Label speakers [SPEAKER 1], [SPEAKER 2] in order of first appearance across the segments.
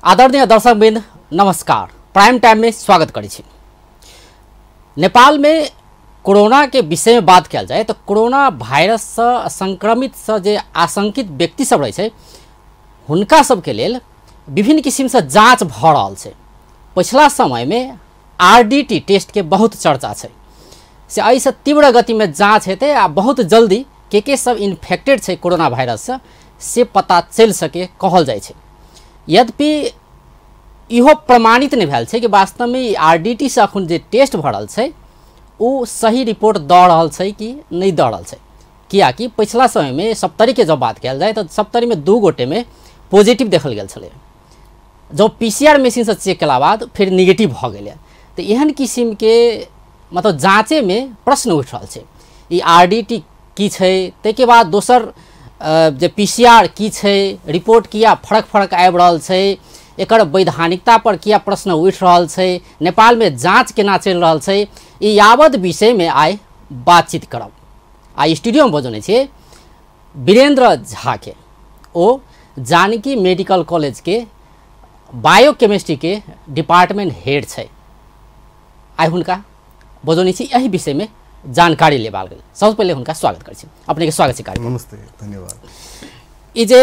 [SPEAKER 1] आदरणीय दर्शकवृन्द नमस्कार, prime time में स्वागत करै छी। नेपाल में कोरोना के विषय में बात कयल जाए तो कोरोना वायरस से संक्रमित से जे आशंकित व्यक्ति सब रहे छै हुनका सबके लेल विभिन्न किसिम से जाँच भ रहल छै। पिछला समय में आरडीटी टेस्ट के बहुत चर्चा छै, से एहिसँ तीव्र गति में जाँच हेतै आ बहुत जल्दी के सब इन्फेक्टेड छै कोरोना वायरस से पता चलि सके कहल जाइ छै। यद्यपि इहो प्रमाणित नहि भेल छै कि वास्तवमे आरडीटी से अखन जे टेस्ट भऽ रहल छै ओ सही रिपोर्ट दऽ रहल छै कि नहि दऽ रहल छै, कियाकि पिछला समयमे सप्तरीके जब बात कयल जाय तऽ सप्तरीमे 2 गोटेमे पॉजिटिव देखल गेल छलै, जब पीसीआर मशीनसँ चेक कयला बाद फेर निगेटिव भऽ गेलै। तऽ एहन किसिमके मतलब जाँचेमे प्रश्न उठि रहल छै, ई आरडीटी की छै, ताहिके बाद दोसर जे पीसीआर की छै, रिपोर्ट किया फरक फरक आबि रहल छै, एकर वैधानिकता पर किया प्रश्न उठि रहल छै, नेपालमे जाँच केना चलि रहल छै, ई यावत विषयमे आइ बातचीत करब। आइ स्टूडियोमे बजौने छियै वीरेन्द्र झाके, ओ जानकी मेडिकल कॉलेजके बायोकेमिस्ट्रीके डिपार्टमेंट हेड छै। आइ हुनका बजौने छी एहि विषयमे जानकारी लेबाक लेल। सबसँ पहिले हुनका स्वागत करै छी। अपनेके स्वागत छै कार्यक्रम।
[SPEAKER 2] नमस्ते, धन्यवाद।
[SPEAKER 1] ई जे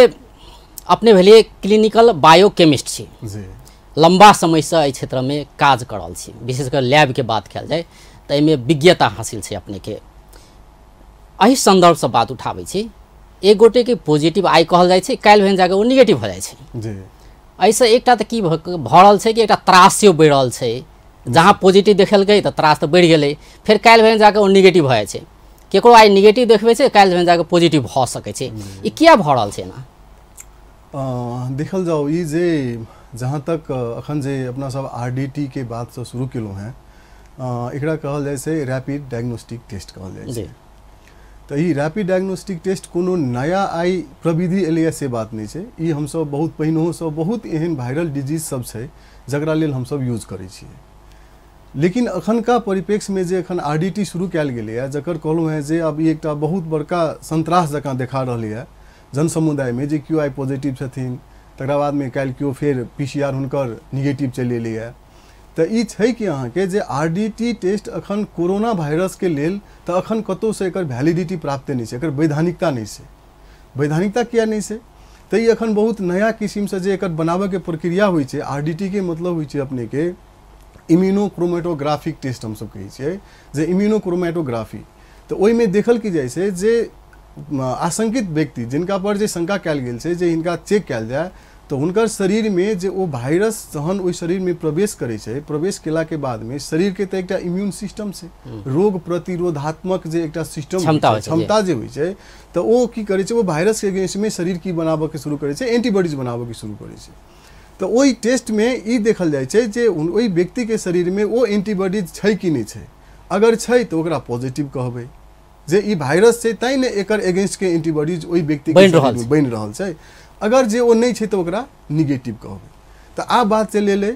[SPEAKER 1] अपने भेलिए क्लिनिकल बायोकेमिस्ट छी
[SPEAKER 2] जी,
[SPEAKER 1] लम्बा समयसँ एहि क्षेत्रमे काज कर रहल छी, विशेष कर लैबके बात कयल जाय तऽ एहिमे विज्ञता हासिल छै अपनेके। एहि सन्दर्भसँ बात उठाबै छी, एक गोटेके पॉजिटिव आइ कहल जाइ छै, काल्हि भेन जाकऽ ओ निगेटिव भऽ जाइ छै
[SPEAKER 2] जी।
[SPEAKER 1] एहिसँ एकटा तऽ की भऽ रहल छै कि एकटा त्रास सेहो बढ़ि रहल छै, जहाँ पॉजिटिव देखेलकै तऽ त्रास तऽ बढ़ि गेलै, फेर काल्हि भेन जाकऽ ओ निगेटिव भऽ जाइ छै। केकरो आइ निगेटिव देखबै छै, काल्हि भेन जाकऽ पॉजिटिव भऽ सकै छै। ई किया भऽ रहल छै एना?
[SPEAKER 2] देखल जाओ, ई जे जहाँ तक अखन जे अपना सब आरडीटी के बातसँ शुरू केलहुँ हेँ, एकरा कहल जाइ छै रैपिड डायग्नोस्टिक टेस्ट कहल जाइ छै। तऽ ई रैपिड डायग्नोस्टिक टेस्ट कोनो नया आइ प्रविधि एलैए से बात नहि छै। ई हमसब बहुत पहिनहुसँ बहुत एहन वायरल डिजीज सब छै जकरा लेल हमसब यूज करै छियै। लेकिन अखनका परिप्रेक्ष्यमे जे अखन आरडीटी शुरू कयल गेलैए, जकर कहलहुँ हेँ जे अब ई एकटा बहुत बड़का संत्रास जकाँ देखा रहलैए जन समुदायमे, जे केओ आइ पॉजिटिव छथिन तकरा बादमे काल्हि केओ फेर पीसीआर हुनकर निगेटिव चलि एलैए। तऽ ई छै कि अहाँके जे आरडीटी टेस्ट अखन कोरोना वायरसके लेल तऽ अखन कतहुसँ एकर वैलिडिटी प्राप्त नहि छै, एकर वैधानिकता नहि छै। वैधानिकता किया नहि छै? तऽ ई अखन बहुत नया किसिमसँ जे एकर बनाबऽके प्रक्रिया होइ छै। आरडीटीके मतलब होइ छै अपनेके इम्यूनोक्रोमेटोग्राफिक टेस्ट हमसब कहै छियै, जे इम्यूनोक्रोमेटोग्राफी। तऽ ओहिमे देखल की जाइ छै जे आशंकित व्यक्ति जिनका पर जे शंका कयल गेल छै जे हिनका चेक कयल जाय, तऽ हुनकर शरीरमे जे ओ वायरस जहन ओहि शरीरमे प्रवेश करै छै, प्रवेश केलाके बादमे शरीरके तऽ एकटा इम्यून सिस्टम छै, रोग प्रतिरोधात्मक जे एकटा सिस्टम क्षमता जे होइ छै, तऽ ओ की करै छै, ओ वायरसके अगेंस्टमे शरीर की बनाबऽके शुरू करै छै, एंटीबॉडीज बनाबऽके शुरू करै छै। तऽ ओहि टेस्टमे ई देखल जाइ छै जे ओहि व्यक्तिके शरीरमे ओ एंटीबॉडीज छै कि नहि छै। अगर छै तऽ ओकरा पॉजिटिव कहबै, जे ई वायरस छै तैँ ने एकर अगेंस्टके एंटीबॉडीज ओहि व्यक्तिके शरीरमे बनि रहल छै। अगर जे ओ नहि छै तऽ ओकरा निगेटिव कहबै। तऽ आब बात चलि एलै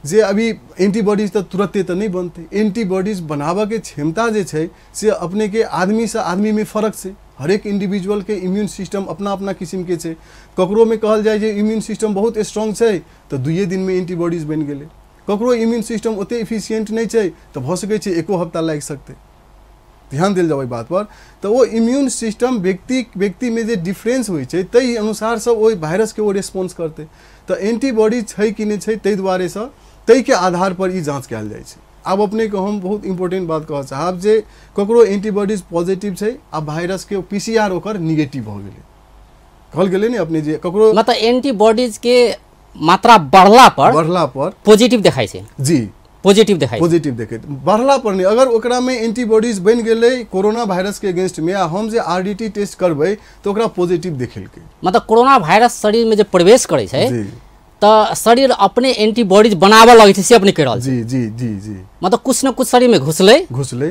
[SPEAKER 2] जे अभी एंटीबॉडीज तऽ तुरन्ते तऽ नहि बनतै। एंटीबॉडीज बनाबऽके क्षमता जे छै से अपनेके आदमीसँ आदमीमे फरक छै। हरेक इंडिविजुअलके इम्यून सिस्टम अपना अपना किसिमके छै। ककरोमे कहल जाय जे इम्यून सिस्टम बहुत स्ट्रॉन्ग छै तऽ 2 दिनमे एंटीबॉडीज बनि गेलै, ककरो इम्यून सिस्टम ओतेक इफिशियंट नहि छै तऽ भऽ सकै छै 1 हफ्ता लागि सकतै। ध्यान देल जाओ एहि बात पर। तऽ ओ इम्यून सिस्टम व्यक्ति व्यक्तिमे जे डिफरेंस होइ छै ताहि अनुसारसँ ओहि वायरसके ओ रेस्पॉन्स करतै। तऽ एंटीबॉडीज छै कि नहि छै ताहि दुआरेसँ ताहिके आधार पर ई जाँच कयल जाइ छै। आब अपनेके हम बहुत इम्पोर्टेंट बात कहऽ चाहब जे ककरो एंटीबॉडीज पॉजिटिव छै आ वायरसके पीसीआर ओकर निगेटिव भऽ गेलै, कहल गेलै ने अपने जे ककरो
[SPEAKER 1] मतलब एंटीबॉडीजके मात्रा बढ़ला पर पॉजिटिव देखाइ छै
[SPEAKER 2] जी,
[SPEAKER 1] पॉजिटिव देखाइ,
[SPEAKER 2] पॉजिटिव देखैत बढ़ला पर नहि, अगर ओकरामे एंटीबॉडीज बनि गेलै कोरोना वायरसके अगेंस्टमे आ हम जे आरडीटी टेस्ट करबै तऽ ओकरा पॉजिटिव देखेलकै।
[SPEAKER 1] मतलब कोरोना वायरस शरीरमे जे प्रवेश करै छै तऽ शरीर अपने एंटीबॉडीज बनाबऽ लगै छै, से अपने कहि रहल
[SPEAKER 2] जी जी जी जी।
[SPEAKER 1] मतलब कुछ न कुछ शरीरमे घुसलै
[SPEAKER 2] घुसलै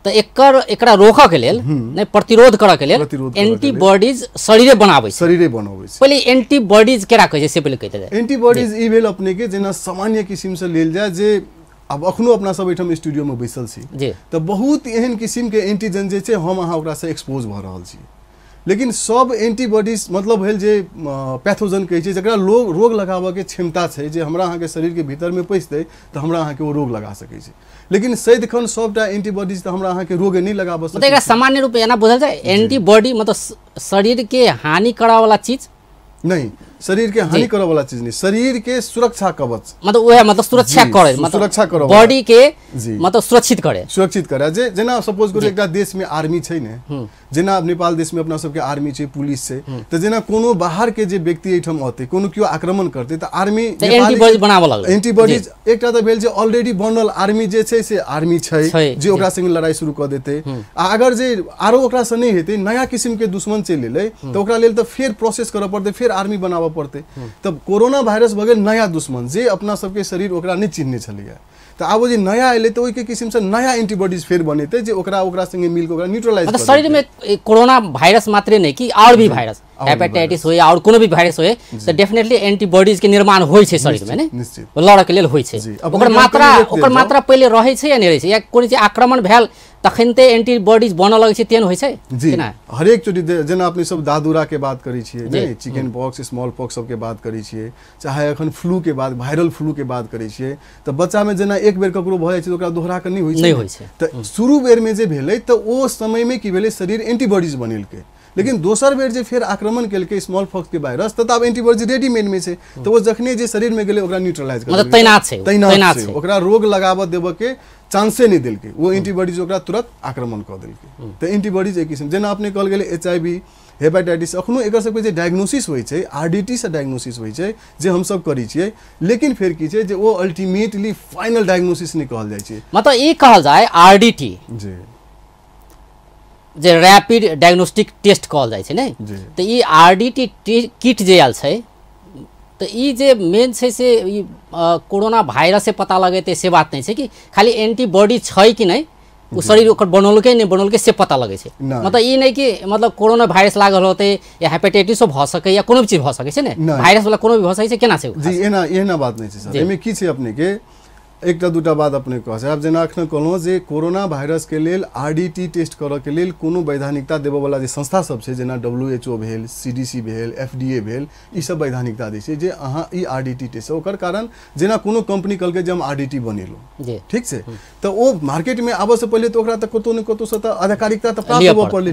[SPEAKER 1] तऽ एकर एकरा रोकऽ के लेल नहि प्रतिरोध करऽ के लेल एंटीबॉडीज शरीरे बनाबै छै,
[SPEAKER 2] शरीरे बनाबै छै।
[SPEAKER 1] पहिले एंटीबॉडीज केरा कहै छै से पहिले कहि देल।
[SPEAKER 2] एंटीबॉडीज ई भेल अपनेके जेना सामान्य किसिमसँ लेल जाय जे आब अखनो अपना सब एहिठाम स्टूडियोमे बैसल छी
[SPEAKER 1] जी,
[SPEAKER 2] तऽ बहुत एहन किसिमके एंटीजन जे छै हम अहाँ ओकरासँ एक्सपोज भऽ रहल छी। लेकिन सब एंटीबॉडीज मतलब भेल जे पैथोजन कहै छै, जकरा लोग रोग लगाबऽके क्षमता छै, जे हमरा अहाँके शरीरके भीतरमे पैसतै तऽ हमरा अहाँके ओ रोग लगा सकै छै। लेकिन सदिखन सबटा एंटीबॉडीज तऽ हमरा अहाँके रोग नहि लगाबऽ सकै।
[SPEAKER 1] एकरा सामान्य रूपमे एना बुझल जाय, एंटीबॉडी मतलब शरीरके हानि करऽवला चीज
[SPEAKER 2] नहीं, शरीर के हानि करऽ वाला चीज नहीं, शरीर के सुरक्षा कवच,
[SPEAKER 1] मतलब वह मतलब सुरक्षा करे, मतलब
[SPEAKER 2] सुरक्षा करऽ,
[SPEAKER 1] बॉडी के मतलब सुरक्षित करे,
[SPEAKER 2] सुरक्षित करे। जे जेना सपोज करू एकटा देश में आर्मी छै ने, जेना नेपाल देश में अपना सबके आर्मी छै, पुलिस छै, तऽ जेना कोनो बाहर के जे व्यक्ति एहिठाम औतै, कोनो केओ आक्रमण करतै तऽ आर्मी
[SPEAKER 1] एंटीबॉडीज बनाबऽ लगलै।
[SPEAKER 2] एंटीबॉडीज एकटा तऽ भेल जे ऑलरेडी बनल आर्मी जे छै से आर्मी छै जे ओकरा संगे लड़ाई शुरू कऽ देतै, आ अगर जे आरो ओकरा से नहि हेतै, नया किस्म के दुश्मन चलि एलै तऽ ओकरा लेल तऽ फेर प्रोसेस करऽ पड़तै, फेर आर्मी बनाबऽ पड़तै। तब कोरोना वायरस भऽ गेल नया दुश्मन जे अपना सबके शरीर ओकरा नहि चिन्हने छलैया, तऽ आब ओ जे नया एलै तऽ ओहिके किसिमसँ नया एंटीबॉडीज फेर बनेतै जे ओकरा ओकरा संगे मिलके ओकरा न्यूट्रलाइज।
[SPEAKER 1] मतलब शरीर में कोरोना वायरस मात्रे नहि कि और भी वायरस, हेपेटाइटिस होय और कोनो भी वायरस होय, तऽ डेफिनेटली एंटीबॉडीज के निर्माण होइ छै शरीर में ने,
[SPEAKER 2] निश्चित
[SPEAKER 1] लड़ऽ के लेल होइ छै। ओकर मात्रा पहिले रहै छै या नहि रहै छै, या कोनो चीज आक्रमण भेल तखनते एंटीबॉडीज बनऽ लगै छै तेहन होइ छै
[SPEAKER 2] जी? हरेक चोटी जेना अपने सब दादुरा के बात करै छियै ने, चिकन पॉक्स, स्मॉल पॉक्स सबके बात करै छियै, चाहे अखन फ्लू के बात, वायरल फ्लू के बात करै छियै, तऽ बच्चा में जेना एक बेर ककरो भऽ जाइ छै तऽ ओकरा दोहरा कऽ नहि होइ छै,
[SPEAKER 1] नहि होइ छै।
[SPEAKER 2] तऽ शुरू बेर में जे भेलै तऽ ओ समय में की भेलै, शरीर एंटीबॉडीज बनेलकै, लेकिन दोसर बेर जे फेर आक्रमण केलकै स्मॉल पॉक्स के वायरस, तऽ आब एंटीबॉडीज रेडीमेड में छै, तऽ ओ जखने जे शरीर में गेलै ओकरा न्यूट्रलाइज कर,
[SPEAKER 1] मतलब तैनात छै,
[SPEAKER 2] तैनात छै, ओकरा रोग लगाबऽ देबऽ के चांसे नहि देलकै, ओ एंटीबॉडीज ओकरा तुरंत आक्रमण कऽ देलकै। तऽ एंटीबॉडीज एक किस्म, जेना अपने कहल गेलै HIV, hepatitis, अखनो एकर सबके जे डायग्नोसिस होइ छै RDT से डायग्नोसिस होइ छै जे हमसब करै छियै, लेकिन फेर की छै जे ओ अल्टीमेटली फाइनल डायग्नोसिस नहि कहल जाइ छै।
[SPEAKER 1] मतलब ई कहल जाय RDT
[SPEAKER 2] जी,
[SPEAKER 1] जे रैपिड डायग्नोस्टिक टेस्ट कहल जाइ छै ने, तऽ ई RDT किट जे आयल छै तऽ ई जे मेन छै से ई कोरोना वायरस से पता लगेतै से बात नहि छै, कि खाली एंटीबॉडी छै कि नहि, ओ शरीर ओकर बनौलकै नहि बनौलकै से पता लगै छै। मतलब ई नहि कि मतलब कोरोना वायरस लागल होतै या हेपेटाइटिसो भऽ सकै या कोनो भी चीज भऽ सकै छै ने, वायरस वाला कोनो भी भऽ सकै छै, केना छै
[SPEAKER 2] जी? एना एना बात नहि छै सर। एहिमे की छै अपने के एकटा दूटा बात अपने कह छै। आब जेना अखन कहलहुँ जे कोरोना वायरस के लेल RDT test करऽ के लेल कोनो वैधानिकता देबऽवला जे संस्था सब छै, जेना WHO भेल, CDC भेल, FDA भेल, ई सब वैधानिकता दै छै जे अहाँ ई RDT test. ओकर कारण जेना कोनो कंपनी कहलकै जे हम RDT बनेलहुँ, ठीक छै, तऽ ओ मार्केटमे आबऽ से पहिले तऽ ओकरा तऽ कतहु ने कतहुसँ तऽ आधिकारिकता तऽ प्राप्त होबऽ पड़लै,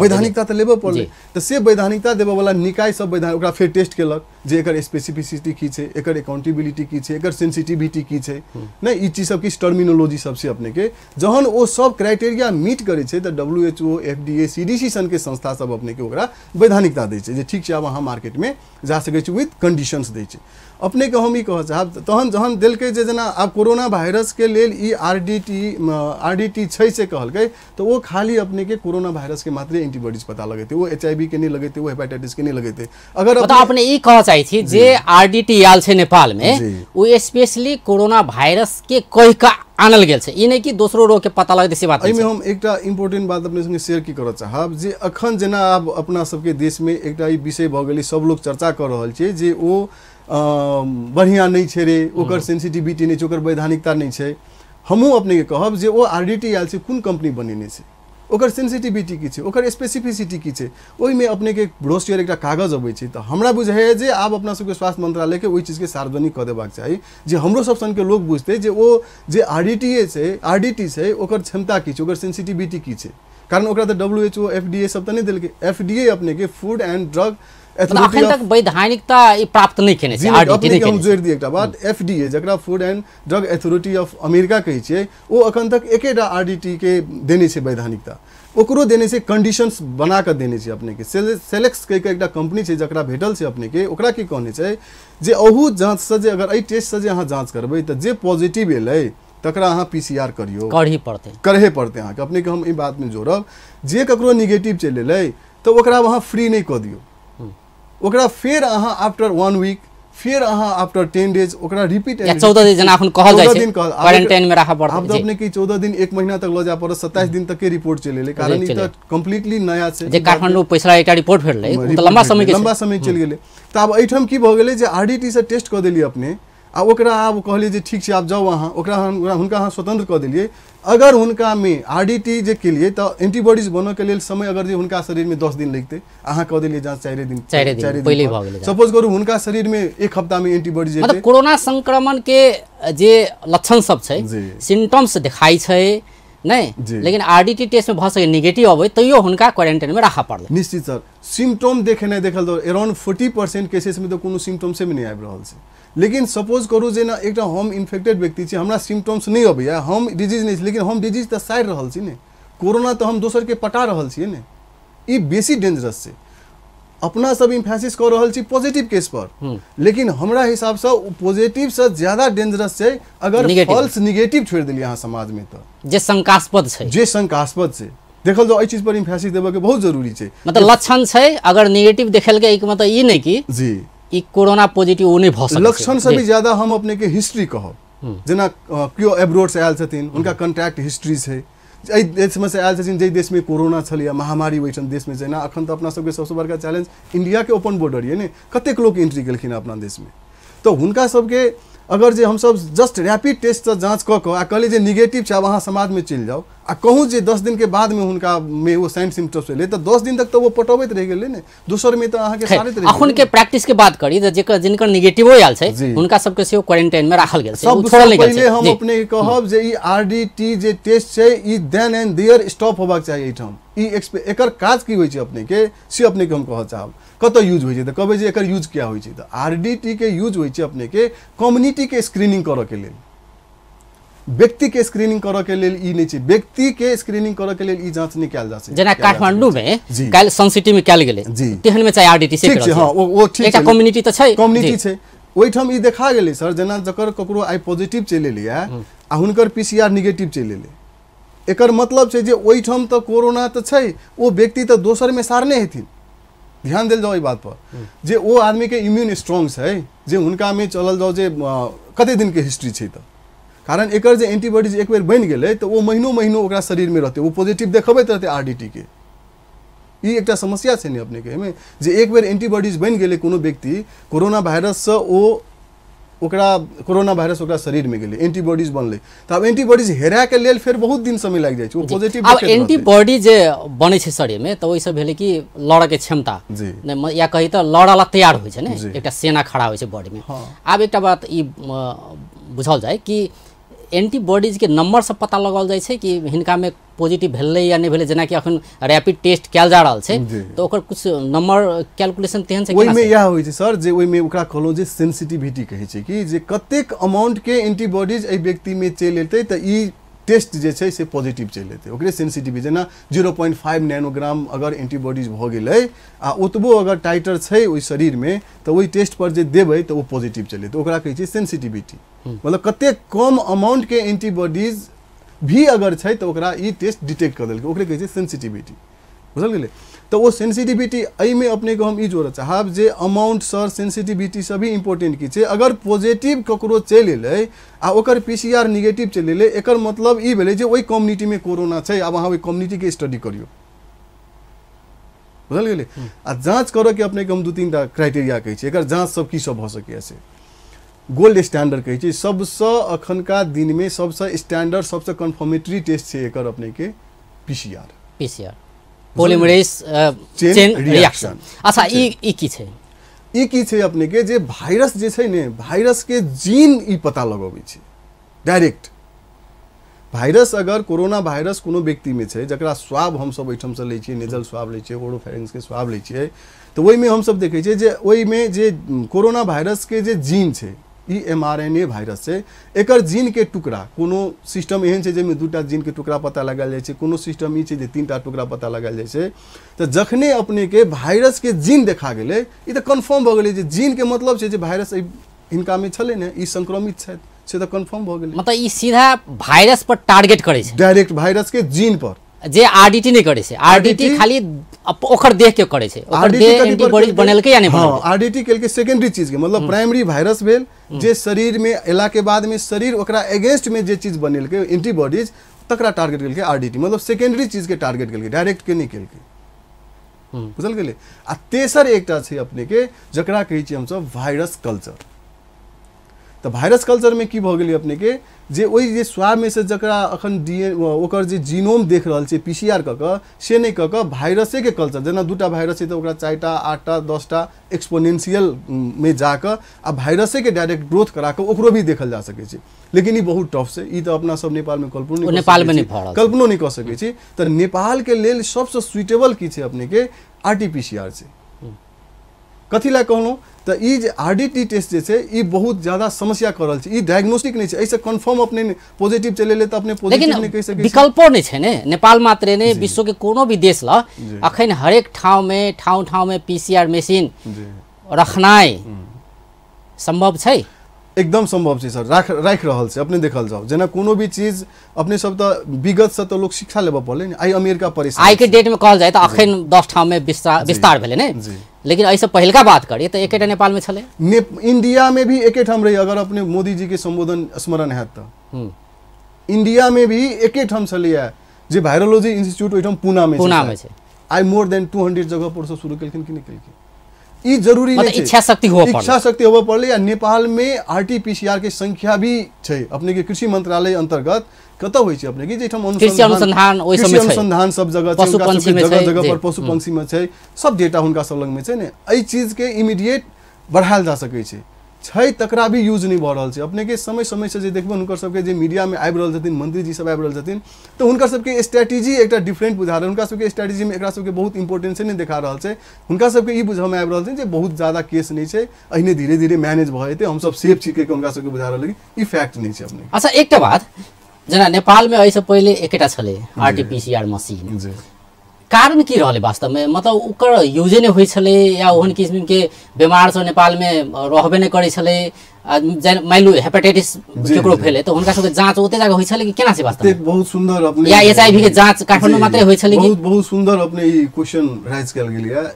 [SPEAKER 2] वैधानिकता तऽ लेबऽ पड़लै, तऽ से वैधानिकता देबऽवला निकाय सब वैधानिक ओकरा फेर टेस्ट केलक जे एकर स्पेसिफिसिटी की छै, एकर अकाउंटेबिलिटी की छै, एकर सेंसिटिविटी की छै, नहि ई चीज सब किछु टर्मिनोलॉजी सब छै अपने के। जहन ओ सब क्राइटेरिया मीट करै छै तऽ WHO, FDA, CDC सन के संस्था सब अपने के ओकरा वैधानिकता दै छै जे ठीक छै आब अहाँ मार्केटमे जा सकै छी, विथ कंडीशंस दै छै। अपने के हम ई कहऽ चाहब तहन जहन देलकै जे जेना आब कोरोना वायरस के लेल ई RDT छै से कहलकै, तऽ ओ खाली अपने के कोरोना वायरस के मात्रे एंटीबॉडीज पता लगेतै, ओ HIV के नहि लगेतै, ओ हेपेटाइटिस के नहि लगेतै। अगर
[SPEAKER 1] अपने ई कहऽ चाहै छी जे RDT आयल छै नेपाल में, ओ स्पेशली कोरोना वायरस के कहि कऽ आनल गेल छै, ई नहि कि दोसरो रोग के पता लगेतै से बात।
[SPEAKER 2] एहिमे हम एकटा इम्पोर्टेंट बात अपने संगे शेयर की करऽ चाहब जे अखन जेना आब अपना सबके देशमे एकटा ई विषय भऽ गेलै, सब लोग चर्चा कऽ रहल छै जे ओ बढ़िआँ नहि छै रे, ओकर सेंसिटिविटी नहि छै, ओकर वैधानिकता नहि छै। हमहूँ अपनेके कहब जे ओ RDT आयल छै, कोन कंपनी बनेने छै, ओकर सेंसिटिविटी की छै, ओकर स्पेसिफिसिटी की छै, ओहिमे अपनेके ब्रोशियर एकटा कागज अबै छै। तऽ हमरा बुझाइए जे आब अपना सबके स्वास्थ्य मंत्रालयके ओहि चीजके सार्वजनिक कऽ देबाक चाही जे हमरो सब सनके लोक बुझतै जे ओ जे RDT छै ओकर क्षमता की छै, ओकर सेंसिटिविटी की छै। कारण ओकरा तऽ WHO, FDA सब तऽ नहि देलकै। FDA अपनेके फूड एंड ड्रग
[SPEAKER 1] अखन तक वैधानिकता ई प्राप्त नहि केने छै RDT नहि।
[SPEAKER 2] हम जोड़ि दियै एकटा बात, FDA जकरा food and drug authority of America कहै छियै, ओ अखन तक एकेटा RDT के देने छै वैधानिकता, ओकरो देने छै कंडीशंस बना कऽ देने छै अपनेके। सेलेक्स कहि कऽ एकटा कंपनी छै जकरा भेटल छै अपनेके, ओकरा की कहने छै जे अहू जाँचसँ जे अगर एहि टेस्टसँ जे अहाँ जाँच करबै तऽ जे पॉजिटिव एलै तकरा अहाँ PCR करियौ,
[SPEAKER 1] करही पड़तै,
[SPEAKER 2] करहे पड़तै अहाँके। अपनेके हम एहि बातमे जोड़ब जे ककरो निगेटिव चलि एलै तऽ ओकरा अहाँ फ्री नहि कऽ दियौ, ओकरा फेर अहाँ आफ्टर 1 वीक, फेर अहाँ आफ्टर 10 डेज ओकरा रिपीट,
[SPEAKER 1] 14 दिन जेना अखन कहल जाइ छै क्वारंटाइन में राखऽ पड़तै।
[SPEAKER 2] आब तऽ अपने के 14 दिन 1 महीना तक लऽ जाय पड़त, 27 दिन तक के रिपोर्ट चलि एलै, कारण ई तऽ कम्प्लीटली नया छै।
[SPEAKER 1] जे काठमाडौँ पैसला एकटा रिपोर्ट भेटलै ओ तऽ लंबा समय
[SPEAKER 2] चलि गेलै। तऽ आब एहिठाम की भऽ गेलै जे RDT से टेस्ट कऽ देलियै अपने, आ ओकरा आब कहलियै जे ठीक छै आब जाउ अहाँ, ओकरा हुनका अहाँ स्वतंत्र कऽ देलियै। अगर हुनकामे आरडीटी जे केलियै तऽ एंटीबॉडीज बनऽके लेल समय अगर जे हुनका शरीरमे 10 दिन लगतै, अहाँ कऽ देलियै जाँच 4 दिन,
[SPEAKER 1] 4 दिन पहिले भऽ गेलै।
[SPEAKER 2] सपोज करू हुनका शरीरमे 1 हफ्तामे एंटीबॉडीज,
[SPEAKER 1] मतलब कोरोना संक्रमण के जे लक्षण सब छै, सिम्टम्स देखाइ छै नहीं, लेकिन आरडीटी टेस्ट में भऽ सकै निगेटिव अबै तैयो हुनका क्वारेंटाइन में राखऽ पड़लै।
[SPEAKER 2] निश्चित सर, सिम्टम देखेनाइ देखल तऽ अराउंड 40% केसेस में तऽ कोनो सिम्टम्से में नहि आबि रहल छै। लेकिन सपोज करू जे ना एकटा हम इन्फेक्टेड व्यक्ति छी, हमरा सिम्टम्स नहि अबैया, हम डिजीज नहि छी, लेकिन हम डिजीज तऽ सारि रहल छी ने, कोरोना तऽ हम दोसरके पटा रहल छियै ने, ई बेसी डेंजरस छै। अपना सब इम्फेसिस कऽ रहल छी पॉजिटिव केस पर, लेकिन हमरा हिसाबसँ पॉजिटिवसँ ज्यादा डेंजरस छै अगर फॉल्स निगेटिव छोड़ि देलियै अहाँ समाजमे तऽ,
[SPEAKER 1] जे शंकास्पद छै,
[SPEAKER 2] जे शंकास्पद छै। देखल जाउ एहि चीज पर इम्फेसिस देबऽके बहुत जरूरी छै।
[SPEAKER 1] मतलब लक्षण छै अगर निगेटिव देखेलकै, एहिके मतलब ई नहि कि
[SPEAKER 2] जी
[SPEAKER 1] ई कोरोना पॉजिटिव ओ नहि भऽ सकै।
[SPEAKER 2] लक्षण से भी ज्यादा हम अपने के हिस्ट्री कहब, जेना केओ एब्रोड से आयल छथिन, हुनका कॉन्टैक्ट हिस्ट्री छै, एहि देशमे से आयल छथिन जाहि देशमे कोरोना छलैए महामारी ओहिठाम देशमे छै ना। अखन तऽ अपना सबके सबसँ बड़का चैलेंज इंडियाके ओपन बॉर्डर ये ने, कतेक लोक एंट्री केलखिन अपना देशमे, तऽ हुनका सबके अगर जे हमसब जस्ट रैपिड टेस्टसँ जाँच कऽ कऽ आ कहलियै जे निगेटिव छै आब अहाँ समाजमे चलि जाउ, आ कहूँ जे 10 दिनके बादमे हुनकामे ओ साइन सिम्टम्स एलै तऽ 10 दिन तक तऽ ओ पटबैत रहि गेलै ने, दोसरमे तऽ अहाँके सारैत रहि।
[SPEAKER 1] अखनके प्रैक्टिस के बात करी तऽ जेकर जिनकर निगेटिवो आयल छै हुनका सबके सेहो क्वारेंटाइन में राखल गेल छै,
[SPEAKER 2] सबसँ पहिले हम अपने कहब जे ई आरडीटी जे टेस्ट छै ई देन एंड there stop होबाक चाही एहिठाम। ई एकर काज की होइ छै अपनेके से अपनेके हम कहऽ चाहब, कतऽ यूज होइ छै तऽ कहबै जे एकर यूज किया होइ छै, तऽ आरडीटी के यूज होइ छै अपनेके कम्युनिटीके स्क्रीनिंग करऽके लेल, व्यक्तिके स्क्रीनिंग करऽके लेल ई नहि छै, व्यक्तिके स्क्रीनिंग करऽके लेल ई जाँच नहि कयल जा सकै।
[SPEAKER 1] जेना काठमांडूमे काल्हि सन सिटीमे कयल गेलै तेहनमे चाहे आरडीटी से
[SPEAKER 2] ठीक छै, हँ ओ ठीक
[SPEAKER 1] एकटा कम्युनिटी तऽ छै,
[SPEAKER 2] कम्युनिटी छै ओहिठाम ई देखा गेलै सर। जेना जकर ककरो आइ पॉजिटिव चलि एलैए आ हुनकर पीसीआर निगेटिव चलि एलै, एकर मतलब छै जे ओहिठाम तऽ कोरोना तऽ छै, ओ व्यक्ति तऽ दोसरमे सारने हेथिन। ध्यान देल जाओ एहि बात पर जे ओ आदमीके इम्यून स्ट्रॉन्ग छै, जे हुनकामे चलल जाओ जे कते दिनके हिस्ट्री छै, तऽ कारण एकर जे एंटीबॉडीज एक बेर बनि गेलै तऽ ओ महीनो महीनो ओकरा शरीरमे रहतै, ओ पॉजिटिव देखबैत रहतै आरडीटी के। ई एकटा समस्या छै ने अपनेके एहिमे, जे एक बेर एंटीबॉडीज बनि गेलै कोनो व्यक्ति कोरोना वायरससँ, ओ ओकरा कोरोना वायरस ओकरा शरीरमे गेलै, एंटीबॉडीज बनलै, तऽ आब एंटीबॉडीज हेराके लेल फेर बहुत दिन समय लागि जाइ छै, ओ पॉजिटिव।
[SPEAKER 1] आब एंटीबॉडी जे बनै छै शरीरमे तऽ ओहिसँ भेलै कि लड़ऽके क्षमता या कही तऽ लड़ऽ ला तैयार होइ छै ने, एकटा सेना खड़ा होइ छै बॉडीमे। आब एकटा बात ई बुझल जाय कि एंटीबॉडीज के नंबर से पता लगाओल जाइ छै कि हिनकामे पॉजिटिव भेलै या नहि भेलै, जेनाकि अखन रैपिड टेस्ट कयल जा रहल छै तऽ ओकर कुछ नंबर कैलकुलेशन तेहन छै?
[SPEAKER 2] ओहिमे इएह होइ छै सर जे ओहिमे ओकरा कहलहुँ जे सेंसिटिविटी कहै छै कि जे कतेक अमाउंटके एंटीबॉडीज एहि व्यक्तिमे चलि एतै तऽ ई टेस्ट जे छै से पॉजिटिव चलि एतै, ओकरे सेंसिटिविटी। जेना 0.5 नैनोग्राम अगर एंटीबॉडीज भऽ गेलै आ ओतबो अगर टाइटर छै ओहि शरीरमे तऽ ओहि टेस्ट पर जे देबै तऽ ओ पॉजिटिव चलि एतै, ओकरा कहै छै सेंसिटिविटी। मतलब कतेक कम अमाउंटके एंटीबॉडीज भी अगर छै तऽ ओकरा ई टेस्ट डिटेक्ट कऽ देलकै, ओकरे कहै छै सेंसिटिविटी। बुझल गेलै? तऽ ओ सेंसिटिविटी एहिमे अपनेके हम ई जोड़ऽ चाहब जे अमाउंट सर सेंसिटिविटी से भी इम्पोर्टेंट की छै। अगर पॉजिटिव ककरो चलि एलै आ ओकर पीसीआर निगेटिव चलि एलै, एकर मतलब ई भेलै जे ओहि कम्युनिटीमे कोरोना छै, आब अहाँ ओहि कम्युनिटीके स्टडी करियौ। बुझल गेलै? आ जाँच करऽके अपनेके हम 2-3 टा क्राइटेरिया कहै छी, एकर जाँच सब की सब भऽ सकैए से। गोल्ड स्टैंडर्ड कहै छै, सबसँ अखनका दिनमे सबसँ स्टैंडर्ड सबसँ कन्फर्मेटरी टेस्ट छै एकर अपनेके PCR,
[SPEAKER 1] PCR polymerase chain reaction. अच्छा, ई की छै?
[SPEAKER 2] ई की छै अपनेके जे वायरस जे छै ने, वायरसके जीन ई पता लगबै छै डायरेक्ट। वायरस अगर कोरोना वायरस कोनो व्यक्तिमे छै जकरा स्वाब हमसब ओहिठामसँ लै छियै, नेजल स्वाब लै छियै, ओरोफेरेंक्सके स्वाब लै छियै, तऽ ओहिमे हमसब देखै छियै जे ओहिमे जे कोरोना वायरसके जे जीन छै, ई mRNA virus छै, एकर जीनके टुकड़ा, कोनो सिस्टम एहन छै जाहिमे 2टा जीनके टुकड़ा पता लगायल जाइ छै, कोनो सिस्टम ई छै जे 3टा टुकड़ा पता लगायल जाइ छै। तऽ जखने अपनेके वायरसके जीन देखा गेलै, ई तऽ कन्फर्म भऽ गेलै जे जीनके मतलब छै जे वायरस हिनकामे छलै ने, ई संक्रमित छथि, से तऽ कन्फर्म भऽ गेलै।
[SPEAKER 1] मतलब ई सीधा वायरस पर टारगेट करै छै,
[SPEAKER 2] डायरेक्ट वायरसके जीन पर,
[SPEAKER 1] जे आरडीटी नहि करै छै। आरडीटी खाली ओकर देह के करै छै, ओकर देह एंटीबॉडीज बनेलकै या नहि बनेलकै।
[SPEAKER 2] हां, आरडीटी केलकै सेकेंडरी चीज के, मतलब प्राइमरी वायरस भेल जे शरीर में एला के बाद में शरीर ओकरा अगेंस्ट में जे चीज बनेलकै एंटीबॉडीज, तकरा टारगेट केलकै आरडीटी, मतलब सेकेंडरी चीज के टारगेट केलकै, डायरेक्ट के नहि केलकै। बुझल गेलै? आ तेसर एकटा छै अपने के जकरा कहै छियै हमसब वायरस कल्चर। तऽ वायरस कल्चरमे की भऽ गेलै अपनेके जे ओहि जे स्वाबमे से जकरा अखन डीएन ओकर जे जीनोम देख रहल छै पीसीआर कऽ कऽ से नहि कऽ कऽ वायरसेके कल्चर, जेना 2टा वायरस छै तऽ ओकरा 4टा 8टा 10टा एक्सपोनेंशियल मे जाकऽ आ वायरसेके डायरेक्ट ग्रोथ करा कऽ ओकरो भी देखल जा सकै छै। लेकिन ई बहुत टफ छै, ई तऽ अपना सब नेपालमे कल्पनो नहि, कल्पनो नहि कऽ सकै छी। तऽ नेपालके लेल सबसँ सुइटेबल की छै अपनेके आरटीपीसीआर छै। कथी लए कहलहुँ तऽ ई जे आरडीटी टेस्ट जे छै ई बहुत ज्यादा समस्या कर रहल छै। ई डायग्नोस्टिक नहि छै, एहिसँ कन्फर्म अपने पॉजिटिव चलि एलै तऽ अपने पॉजिटिव नहि कहि सकै छी।
[SPEAKER 1] विकल्पो नहि छै ने, नेपाल मात्रे नहि, विश्वके कोनो भी देश ल अखन हरेक ठाउँमे ठाउँ ठाउँमे पीसीआर मशीन रखनाइ सम्भव छै?
[SPEAKER 2] एकदम सम्भव छै सर, राखि रहल छै। अपने देखल जाउ जेना कोनो भी चीज अपने सब तऽ विगतसँ तऽ लोक शिक्षा लेबऽ पड़लै ने। आइ अमेरिका परेशान,
[SPEAKER 1] आइके डेटमे कहल जाय तऽ अखन 10 ठाउँमे विस्तार भेलै ने, लेकिन एहिसँ पहिलका बात करिए तऽ एकेटा नेपालमे छलै।
[SPEAKER 2] इंडियामे भी एकेठाम रही, अगर अपने मोदी जी के संबोधन स्मरण हैत तऽ इंडियामे भी एकेठाम छलैए जे वायरोलॉजी इंस्टीट्यूट ओहिठाम पूनामे छै। आइ मोर देन 200 जगह पर सब शुरू केलखिन कि नहि केलखिन? ई जरूरी नहीं छै,
[SPEAKER 1] इच्छा शक्ति होबऽ पड़लै,
[SPEAKER 2] इच्छा शक्ति होबऽ पड़लै। आ नेपालमे आरटीपीसीआर के संख्या भी छै अपने के कृषि मंत्रालय अंतर्गत कतऽ होइ छै अपने के जाहिठाम
[SPEAKER 1] अनुसंधान,
[SPEAKER 2] कृषि अनुसंधान सब जगह छै, जगह जगह पर पशु पंक्षी में छै, सब डेटा हुनका सब लगमे छै ने। एहि चीज के इमीडिएट बढ़ायल जा सकै छै, छै तकरा भी यूज नहीं भऽ रहल छै। अपने के समय समय से जे देखबै हुनकर सबके जे मीडियामे आबि रहल छथिन, मंत्रीजी सब आबि रहल छथिन, तऽ हुनकर सबके स्ट्रेटेजी एकटा डिफरेंट बुझा रहल। हुनका सबके स्ट्रेटेजीमे एकरा सबके बहुत इम्पोर्टेंस नहि देखा रहल छै। हुनका सबके ई बुझऽमे आबि रहल छै जे बहुत ज्यादा केस नहि छै, एहिने धीरे धीरे मैनेज भऽ जेतै, हमसब सेफ छी कहिके हुनका सबके बुझा रहल। ई फैक्ट नहि छै अपने।
[SPEAKER 1] अच्छा एकटा बात, जेना नेपालमे एहिसँ पहिले एकेटा छलै आरटीपीसीआर मशीन, कारण की रहलै वास्तवमे? मतलब ओकर यूजे नहि होइ छलै या ओहन किसिमके बेमार सब नेपालमे रहबे नहि करै छलै? मानि लू हेपेटाइटिस केकरो भेलै तऽ हुनका सबके जाँच ओतै जाके होइ छलै कि केना छै वास्तवमे?
[SPEAKER 2] बहुत सुन्दर अपने,
[SPEAKER 1] या एचआईवी के जाँच काठमाडौँ मात्रै होइ छलै?
[SPEAKER 2] बहुत बहुत सुन्दर अपने ई क्वेश्चन राइज कयल गेल।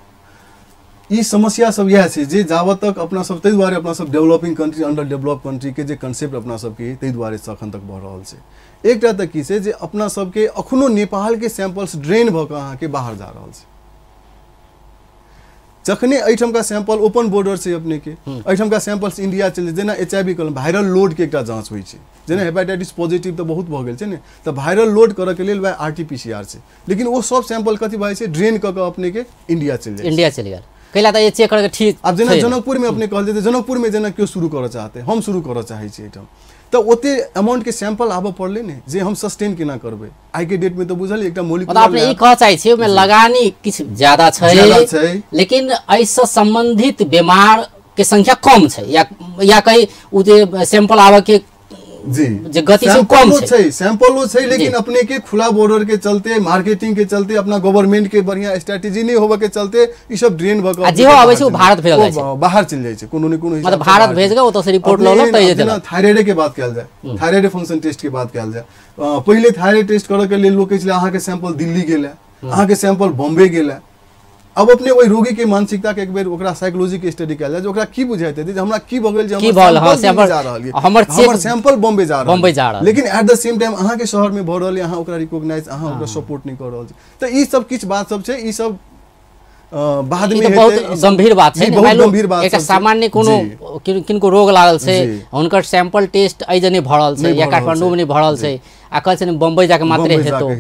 [SPEAKER 2] ई समस्या सब इएह छै जे जाबत तक अपना सब, ताहि दुआरे अपना सब developing country under develop country के जे कंसेप्ट अपना सबके ताहि दुआरे से अखन तक भऽ रहल छै। एकटा तऽ की छै जे अपना सबके अखनो नेपालके सैंपल्स ड्रेन भऽ कऽ अहाँके बाहर जा रहल छै। जखने एहिठामका सैंपल ओपन बॉर्डर छै अपनेके, एहिठामका सैंपल्स इंडिया चलि, जेना एचआईवी कहलहुँ वायरल लोडके एकटा जाँच होइ छै, जेना हेपेटाइटिस पॉजिटिव तऽ बहुत भऽ गेल छै ने, तऽ वायरल लोड करऽके लेल वएह आरटीपीसीआर छै। लेकिन ओ सब सैंपल कथी भऽ जाइ छै, ड्रेन कऽ कऽ अपनेके इंडिया चलि जाइ,
[SPEAKER 1] इंडिया चलि गेल। कैला तऽ चेक करके ठीक।
[SPEAKER 2] आब जेना जनकपुरमे अपने कहल जेतै, जनकपुरमे जेना केओ शुरू करऽ चाहतै, हम शुरू करऽ चाहै छी एहिठाम, तऽ ओते अमाउंट के सैंपल आबऽ पड़लै ने जे हम सस्टेन केना करबै। आइ के डेट में तऽ बुझल एकटा मोलिकुलर,
[SPEAKER 1] अपने ई कहऽ चाहै छियै ओहिमे लगानी किछु ज्यादा छै, लेकिन एहिसँ सम्बन्धित बीमार के संख्या कम छै, या कही ओ जे सैंपल आबऽ के
[SPEAKER 2] जी
[SPEAKER 1] जे गति छै कम
[SPEAKER 2] छै, सैंपलो छै, लेकिन अपने के खुला बॉर्डर के चलते, मार्केटिंग के चलते, अपना गवर्नमेंट के बढ़िया स्ट्रेटेजी नहीं होबऽ के चलते ई सब ड्रेन भऽ
[SPEAKER 1] कऽ जेहो आबै छै ओ भारत भेजल जाइ छै,
[SPEAKER 2] बाहर चलि जाइ छै। कोनो ने कोनो
[SPEAKER 1] मतलब भारत भेज के ओतऽ से रिपोर्ट लऽ लऽ तै
[SPEAKER 2] जेना थायराइड के बात कयल जाय, थायराइड फंक्शन टेस्ट के बात कयल जाय, पहिले थायराइड टेस्ट करऽ के लेल लोक कहै छलै अहाँके सैंपल दिल्ली गेल है, अहाँके सैंपल बॉम्बे गेल है। अब अपने ओहि रोगी के मानसिकता के एक बेर ओकरा साइकोलॉजी के स्टडी कयल जाय जे ओकरा की बुझाइत हेतै जे हमरा की भऽ गेल जे हमर जा रहल हमर सैंपल बॉम्बे जा रहल, लेकिन एट the same time अहाँके शहर में भऽ रहल, अहाँ ओकरा रिकॉग्नाइज, अहाँ ओकरा सपोर्ट नहि कऽ रहल छी। तऽ ई सब किछु बात सब छै, ई सब बाद में
[SPEAKER 1] बहुत गंभीर बात छै,
[SPEAKER 2] बहुत गंभीर बात।
[SPEAKER 1] एकटा सामान्य कोनो किनको रोग लागल छै, हुनकर सैंपल टेस्ट एहि जे नहि भऽ रहल छै या काठमांडू में नहि भऽ रहल छै, आ कहै छै बम्बई जाके मात्रे हेतौ,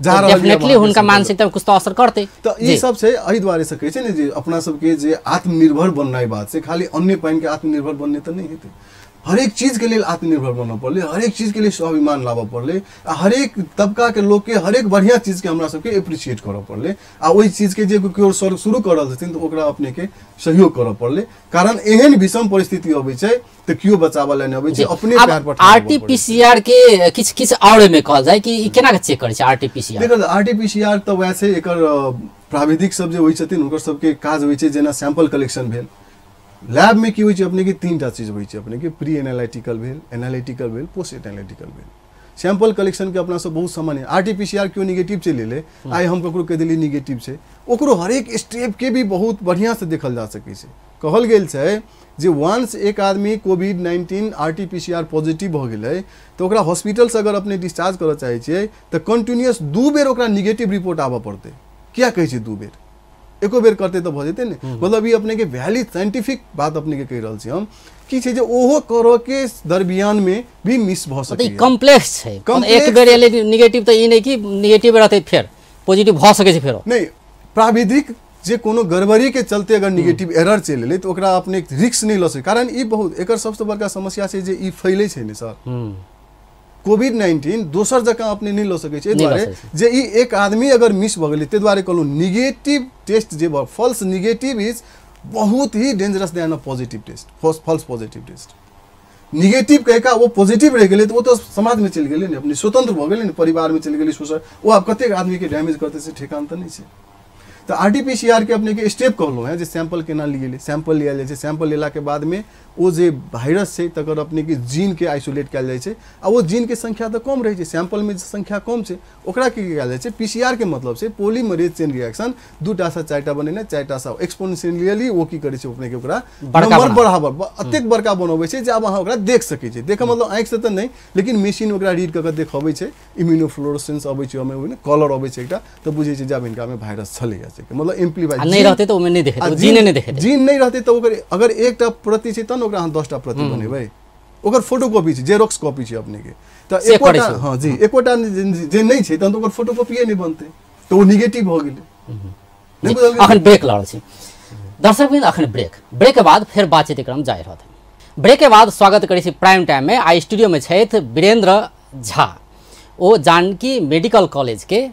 [SPEAKER 1] डेफिनेटली हुनका मानसिकता में कुछ तऽ असर करतै।
[SPEAKER 2] तऽ ई सब छै, एहि दुआरे से कहै छै ने जे अपना सबके जे आत्मनिर्भर बननाइ बात छै, खाली अन्य पानि के आत्मनिर्भर बनने तऽ नहि हेतै, हरेक चीज के लेल आत्मनिर्भर बनऽ पड़लै, हरेक चीज के लेल स्वाभिमान लाबऽ पड़लै, आ हरेक तबका के लोक के हरेक बढ़िया चीज के हमरा सबके एप्रिशिएट करऽ पड़लै, आ ओहि चीज के जे केओ शुरू कऽ रहल छथिन तऽ ओकरा अपने के सहयोग करऽ पड़लै। कारण एहन विषम परिस्थिति अबै छै तऽ केओ बचाबऽ लए नहि अबै छै, अपने पैर पर।
[SPEAKER 1] आरटीपीसीआर के किछु किछु आओर मे कहल जाय कि ई केना के चेक करै छै आरटीपीसीआर?
[SPEAKER 2] देखल आरटीपीसीआर तऽ वएह छै, एकर प्राविधिक सब जे होइ छथिन हुनकर सबके काज होइ छै, जेना सैंपल कलेक्शन भेल लैब में की होइ छै अपने के 3टा चीज होइ छै अपने के, प्री एनालिटिकल भेल, एनालिटिकल भेल, पोस्ट एनालिटिकल भेल। सैंपल कलेक्शन के अपना सब बहुत सामान्य, आरटीपीसीआर क्यों निगेटिव चलि एलै, आइ हम ककरो कहि देलियै निगेटिव छै, ओकरो हरेक स्टेप के भी बहुत बढ़िया से देखल जा सकै छै। कहल गेल छै जे वंस एक आदमी कोविड-19 आरटीपीसीआर पॉजिटिव भऽ गेलै तऽ ओकरा हॉस्पिटलसँ अगर अपने डिस्चार्ज करऽ चाहै छियै तऽ कंटिन्यूअस 2 बेर ओकरा निगेटिव रिपोर्ट आबऽ पड़तै। किया कहै छै 2 बेर? एको बेर करतै तऽ भऽ जेतै ने। मतलब ई अपने के वैलिड साइंटिफिक बात अपने के कहि रहल छी हम की छै जे ओहो करऽ के दरमियान में भी मिस भऽ सकैए।
[SPEAKER 1] ई कॉम्प्लेक्स छै, एक बेर एलै निगेटिव तऽ ई नहि कि निगेटिव रहतै फेर पॉजिटिव भऽ सकै छै फेरो
[SPEAKER 2] नहि। प्राविधिक जे कोनो गड़बड़ी के चलते अगर निगेटिव एरर चलि एलै तऽ ओकरा अपने रिस्क नहि लऽ सकै, कारण ई बहुत एकर सबसँ बड़का समस्या छै जे ई फैलै छै ने सर। कोविड-19 दोसर जकाँ अपने नहि लऽ सकै छै, एहि दुआरे जे ई एक आदमी अगर मिस भऽ गेलै, ताहि दुआरे कहलहुँ निगेटिव टेस्ट जे फॉल्स निगेटिव is बहुत ही dangerous than a positive test, false positive test. Negative कहि कऽ ओ पॉजिटिव रहि गेलै तऽ ओ तऽ समाजमे चलि गेलै ने, अपने स्वतंत्र भऽ गेलै ने, परिवारमे चलि गेलै, सोशल, ओ आब कतेक आदमीके डैमेज करतै से ठेकान तऽ नहि छै। तऽ आरटीपीसीआर के अपने के स्टेप कहलहुँ हेँ जे सैंपल केना लियै, सैंपल लियल जाइ छै, सैंपल लेलाके बादमे ओ जे वायरस छै तकर अपने के जीनके आइसोलेट कयल जाइ छै आ ओ जीनके संख्या तऽ कम रहै छै, सैंपलमे संख्या कम छै, ओकरा की कयल जाइ छै पीसीआर के मतलब छै पोलीमरेज चेन रिएक्शन, 2टा से 4टा बनेनाइ, 4टा से एक्सपोनेंशियली ओ की करै छै अपने के ओकरा नंबर बराबर अतेक बड़का बनबै छै जे आब अहाँ ओकरा देख सकै छी। देखऽ मतलब आँखिसँ तऽ नहि, लेकिन मशीन ओकरा रीड कऽ कऽ देखबै छै, इम्यूनोफ्लोरेसेंस अबै छै ओहिमे, ओहिमे कलर अबै छै एकटा, तऽ बुझै छै जे आब हिनकामे वायरस छलैया, मतलब एम्पलीफाई
[SPEAKER 1] नहि रहतै तऽ ओहिमे नहि देखेतै, जीन नहि देखेतै,
[SPEAKER 2] जीन नहि रहतै तऽ ओकर अगर एकटा प्रति छै तहन ओकरा अहाँ 10टा प्रति बनेबै, ओकर फोटोकॉपी छै, जेरोक्स कॉपी छै अपने के, तऽ एकोटा हाँ जी एकोटा जे नहि छै तहन तऽ ओकर फोटोकॉपीए नहि बनतै, तऽ ओ निगेटिव भऽ गेलै। नहि बुझल?
[SPEAKER 1] अखन ब्रेक लऽ रहल छी दर्शक बिंद, अखन ब्रेक के बाद फेर बातचीत क्रम जारी रहत। ब्रेक के बाद स्वागत करै छी प्राइम टाइम में। आ स्टूडियो में छथि वीरेंद्र झा, ओ जानकी मेडिकल कॉलेज के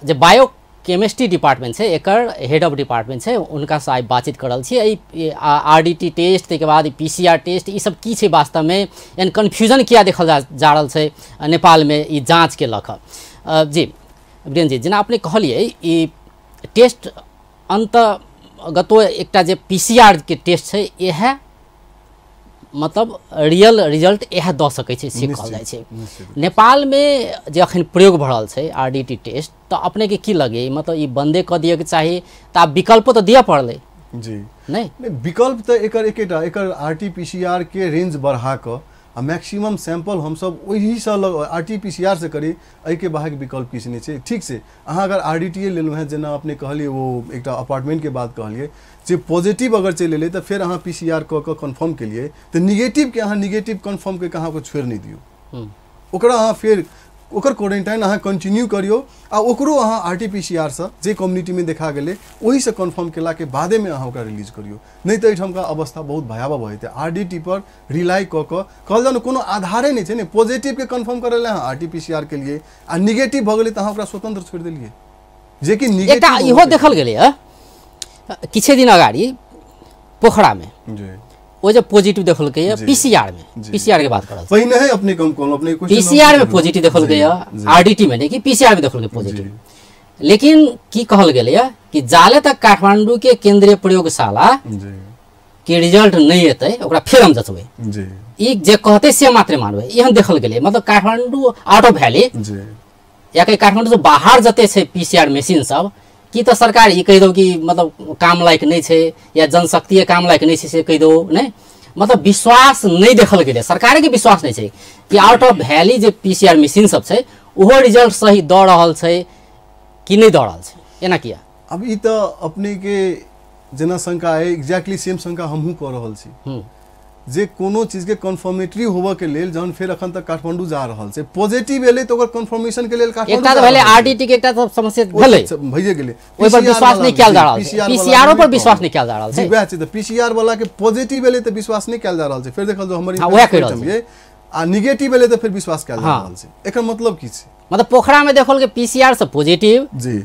[SPEAKER 1] जे बायो केमिस्ट्री डिपार्टमेंट छै एकर हेड ऑफ डिपार्टमेंट छै, उनका से आइ बातचीत कर रहल छी। एहि आरडीटी टेस्ट ताहिके बाद पीसीआर टेस्ट ई सब की छै वास्तवमे, एहन कन्फ्यूजन किया देखल जा रहल छै नेपालमे ई जाँचके लऽ कऽ? जी वीरेंद्र जी, जेना अपने कहलियै ई टेस्ट अन्तगतो एकटा जे पीसीआर के टेस्ट छै इएह मतलब रियल रिजल्ट इएह दऽ सकै छै से कहल जाइ छै। नेपालमे जे अखन प्रयोग भऽ रहल छै आरडीटी टेस्ट, तऽ अपनेके की लगैए मतलब ई बन्दे कऽ दियके चाही? तऽ आब विकल्पो तऽ दिअ पड़लै
[SPEAKER 2] जी नहि? विकल्प तऽ एकर एकेटा, एकर आरटीपीसीआर के रेंज बढ़ा कऽ आ मैक्सिमम सैंपल हमसब ओहिसँ आरटीपीसीआर से करी, एहिके बाहर विकल्प किछु नहि छै। ठीक छै, अहाँ अगर आरडीटीए लेलहुँ हेँ, जेना अपने कहलियै ओ एकटा अपार्टमेंटके बात कहलियै जे पॉजिटिव अगर चलि एलै तऽ फेर अहाँ पीसीआर कऽ कऽ कन्फर्म केलियै, तऽ निगेटिवके अहाँ निगेटिव कन्फर्म कऽ कऽ अहाँ ओकरा छोड़ि नहि दियौ, ओकरा अहाँ फेर ओकर क्वारेंटाइन अहाँ कंटिन्यू करियौ आ ओकरो अहाँ आरटीपीसीआर से जे कम्युनिटीमे देखा गेलै ओहिसँ कन्फर्म केलाके बादेमे अहाँ ओकरा रिलीज करियौ, नहि तऽ एहिठामका अवस्था बहुत भयावह भऽ जेतै। आरडीटी पर रिलाई कऽ कऽ कहल जाउ ने कोनो आधारे नहि छै ने, पॉजिटिवके कन्फर्म करै लए अहाँ आरटीपीसीआर केलियै आ निगेटिव भऽ गेलै तऽ अहाँ ओकरा स्वतंत्र छोड़ि देलियै, जेकि
[SPEAKER 1] एकटा इहो देखल गेलैए किछे दिन अगाडि पोखरामे ओ जे पॉजिटिव देखलकै पीसीआर में, पीसीआर के बात करल
[SPEAKER 2] पहिने है अपने कम कहलहुँ, अपने क्वेश्चन
[SPEAKER 1] पीसीआर में पॉजिटिव देखलकै आरडीटी में नहीं कि पीसीआर में देखलकै पॉजिटिव, लेकिन की कहल गेलै कि जाले तक काठमांडू के केंद्रीय प्रयोगशाला के रिजल्ट नहीं एतै ओकरा फेर हम जचबै, ई जे कहतै से मात्रे मानबै, एहन देखल गेलै। मतलब काठमांडू आउट ऑफ वैली या कहीं काठमांडू से बाहर जते छै पीसीआर मशीन सब, की तऽ सरकार ई कहि दौ कि मतलब काम लायक नहि छै या जनशक्तिए काम लायक नहि छै से कहि दौ, नहि मतलब विश्वास नहि देखल गेलै, सरकारके विश्वास नहि छै कि आउट ऑफ वैली जे पीसीआर मशीन सब छै ओहो रिजल्ट सही दऽ रहल छै कि नहि दऽ रहल छै, एना किया?
[SPEAKER 2] अब ई तऽ अपनेके जेना शंका अइ एक्जैक्टली सेम शंका हमहूँ कऽ रहल छी जे कोनो चीजके कन्फर्मेटरी होबऽ के लेल जहन फेर अखन तक काठमांडू जा रहल छै, पॉजिटिव एलै तऽ ओकर कन्फर्मेशन के लेल काठमांडू
[SPEAKER 1] एकटा तऽ भेलै आरडीटी के एकटा तऽ समस्या भेलै
[SPEAKER 2] भइए गेलै,
[SPEAKER 1] ओहि पर विश्वास नहि कयल जा रहल छै, पीसीआर पर विश्वास नहि कयल जा रहल छै,
[SPEAKER 2] वएह छै तऽ पीसीआर वाला के पॉजिटिव एलै तऽ विश्वास नहि कयल जा रहल छै, फेर देखल जो हमर
[SPEAKER 1] वएह कहि रहल छै
[SPEAKER 2] आ निगेटिव एलै तऽ फेर विश्वास कयल जा रहल छै, एकर मतलब की छै?
[SPEAKER 1] मतलब पोखरा में देखल के पीसीआर से पॉजिटिव
[SPEAKER 2] जी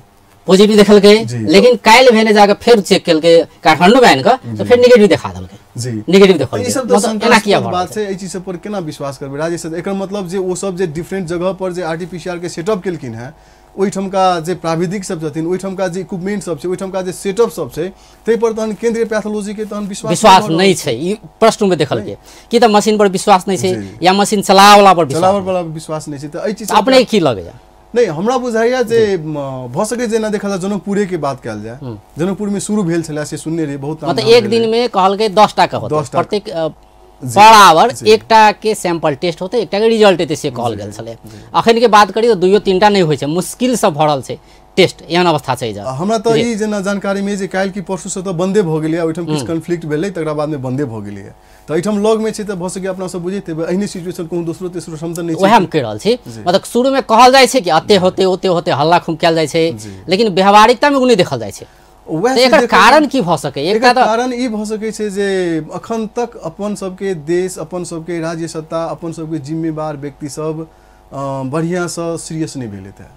[SPEAKER 1] पॉजिटिव देखलकै, लेकिन काल्हि भेने जाके फेर चेक केलकै काठमांडू में आनि कऽ तऽ फेर निगेटिव देखा देलकै
[SPEAKER 2] जी,
[SPEAKER 1] निगेटिव देखल।
[SPEAKER 2] ई सब तऽ एना किया बात छै? एहि चीज सब पर केना विश्वास करबै राजेश? एकर मतलब जे ओ सब जे डिफरेंट जगह पर जे आरटीपीसीआर के सेटअप केलखिन हेँ, ओहिठामका जे प्राविधिक सब छथिन, ओहिठामका जे इक्विपमेंट सब छै, ओहिठामका जे सेटअप सब छै, ताहि पर तहन केंद्रीय पैथोलॉजी के तहन
[SPEAKER 1] विश्वास नहि छै। ई प्रश्न में देखलकै कि तऽ मशीन पर विश्वास नहि छै या मशीन चलावला पर
[SPEAKER 2] विश्वास नहि छै, तऽ एहि चीज
[SPEAKER 1] अपने की लगैया?
[SPEAKER 2] नहीं, हमरा बुझाइया जे भऽ सकै जेना देखल जाय जनकपुरे के बात कयल जाय, जनकपुर में शुरू भेल छलै से सुनने रही बहुत,
[SPEAKER 1] मतलब एक दिन में कहलकै 10टा के होतै, प्रत्येक पर आवर एकटा के सैंपल टेस्ट होतै, एकटा के रिजल्ट एतै से कहल गेल छलै। अखन के बात करी तऽ 2-3टा नहि होइ छै, मुश्किल से भरल छै टेस्ट एहन अवस्था छै।
[SPEAKER 2] हमरा तऽ ई जेना जानकारी में जे काल्हि की परसू से तऽ बंदे भऽ गेलै, ओहिठाम किछु कन्फ्लिक्ट भेलै तकरा बादमे बंदे भऽ गेलै। तऽ एहिठाम लगमे छै तऽ भऽ सकैए अपना सब बुझैत हेबै एहने सिचुएशन कोनो दोसरो तेसरो ठाम तऽ नहि छै।
[SPEAKER 1] वएह हम कहि रहल छी, मतलब शुरूमे कहल जाइ छै कि एते होते ओते होते हल्ला खूब कयल जाइ छै, लेकिन व्यवहारिकतामे ओ नहि देखल जाइ छै। एकर कारण की भऽ सकै?
[SPEAKER 2] एकर कारण ई भऽ सकै छै जे अखन तक अपन सबके देश, अपन सबके राज्य सत्ता, अपन सबके जिम्मेवार व्यक्ति सब बढ़िआँसँ सीरियस नहि भेलै है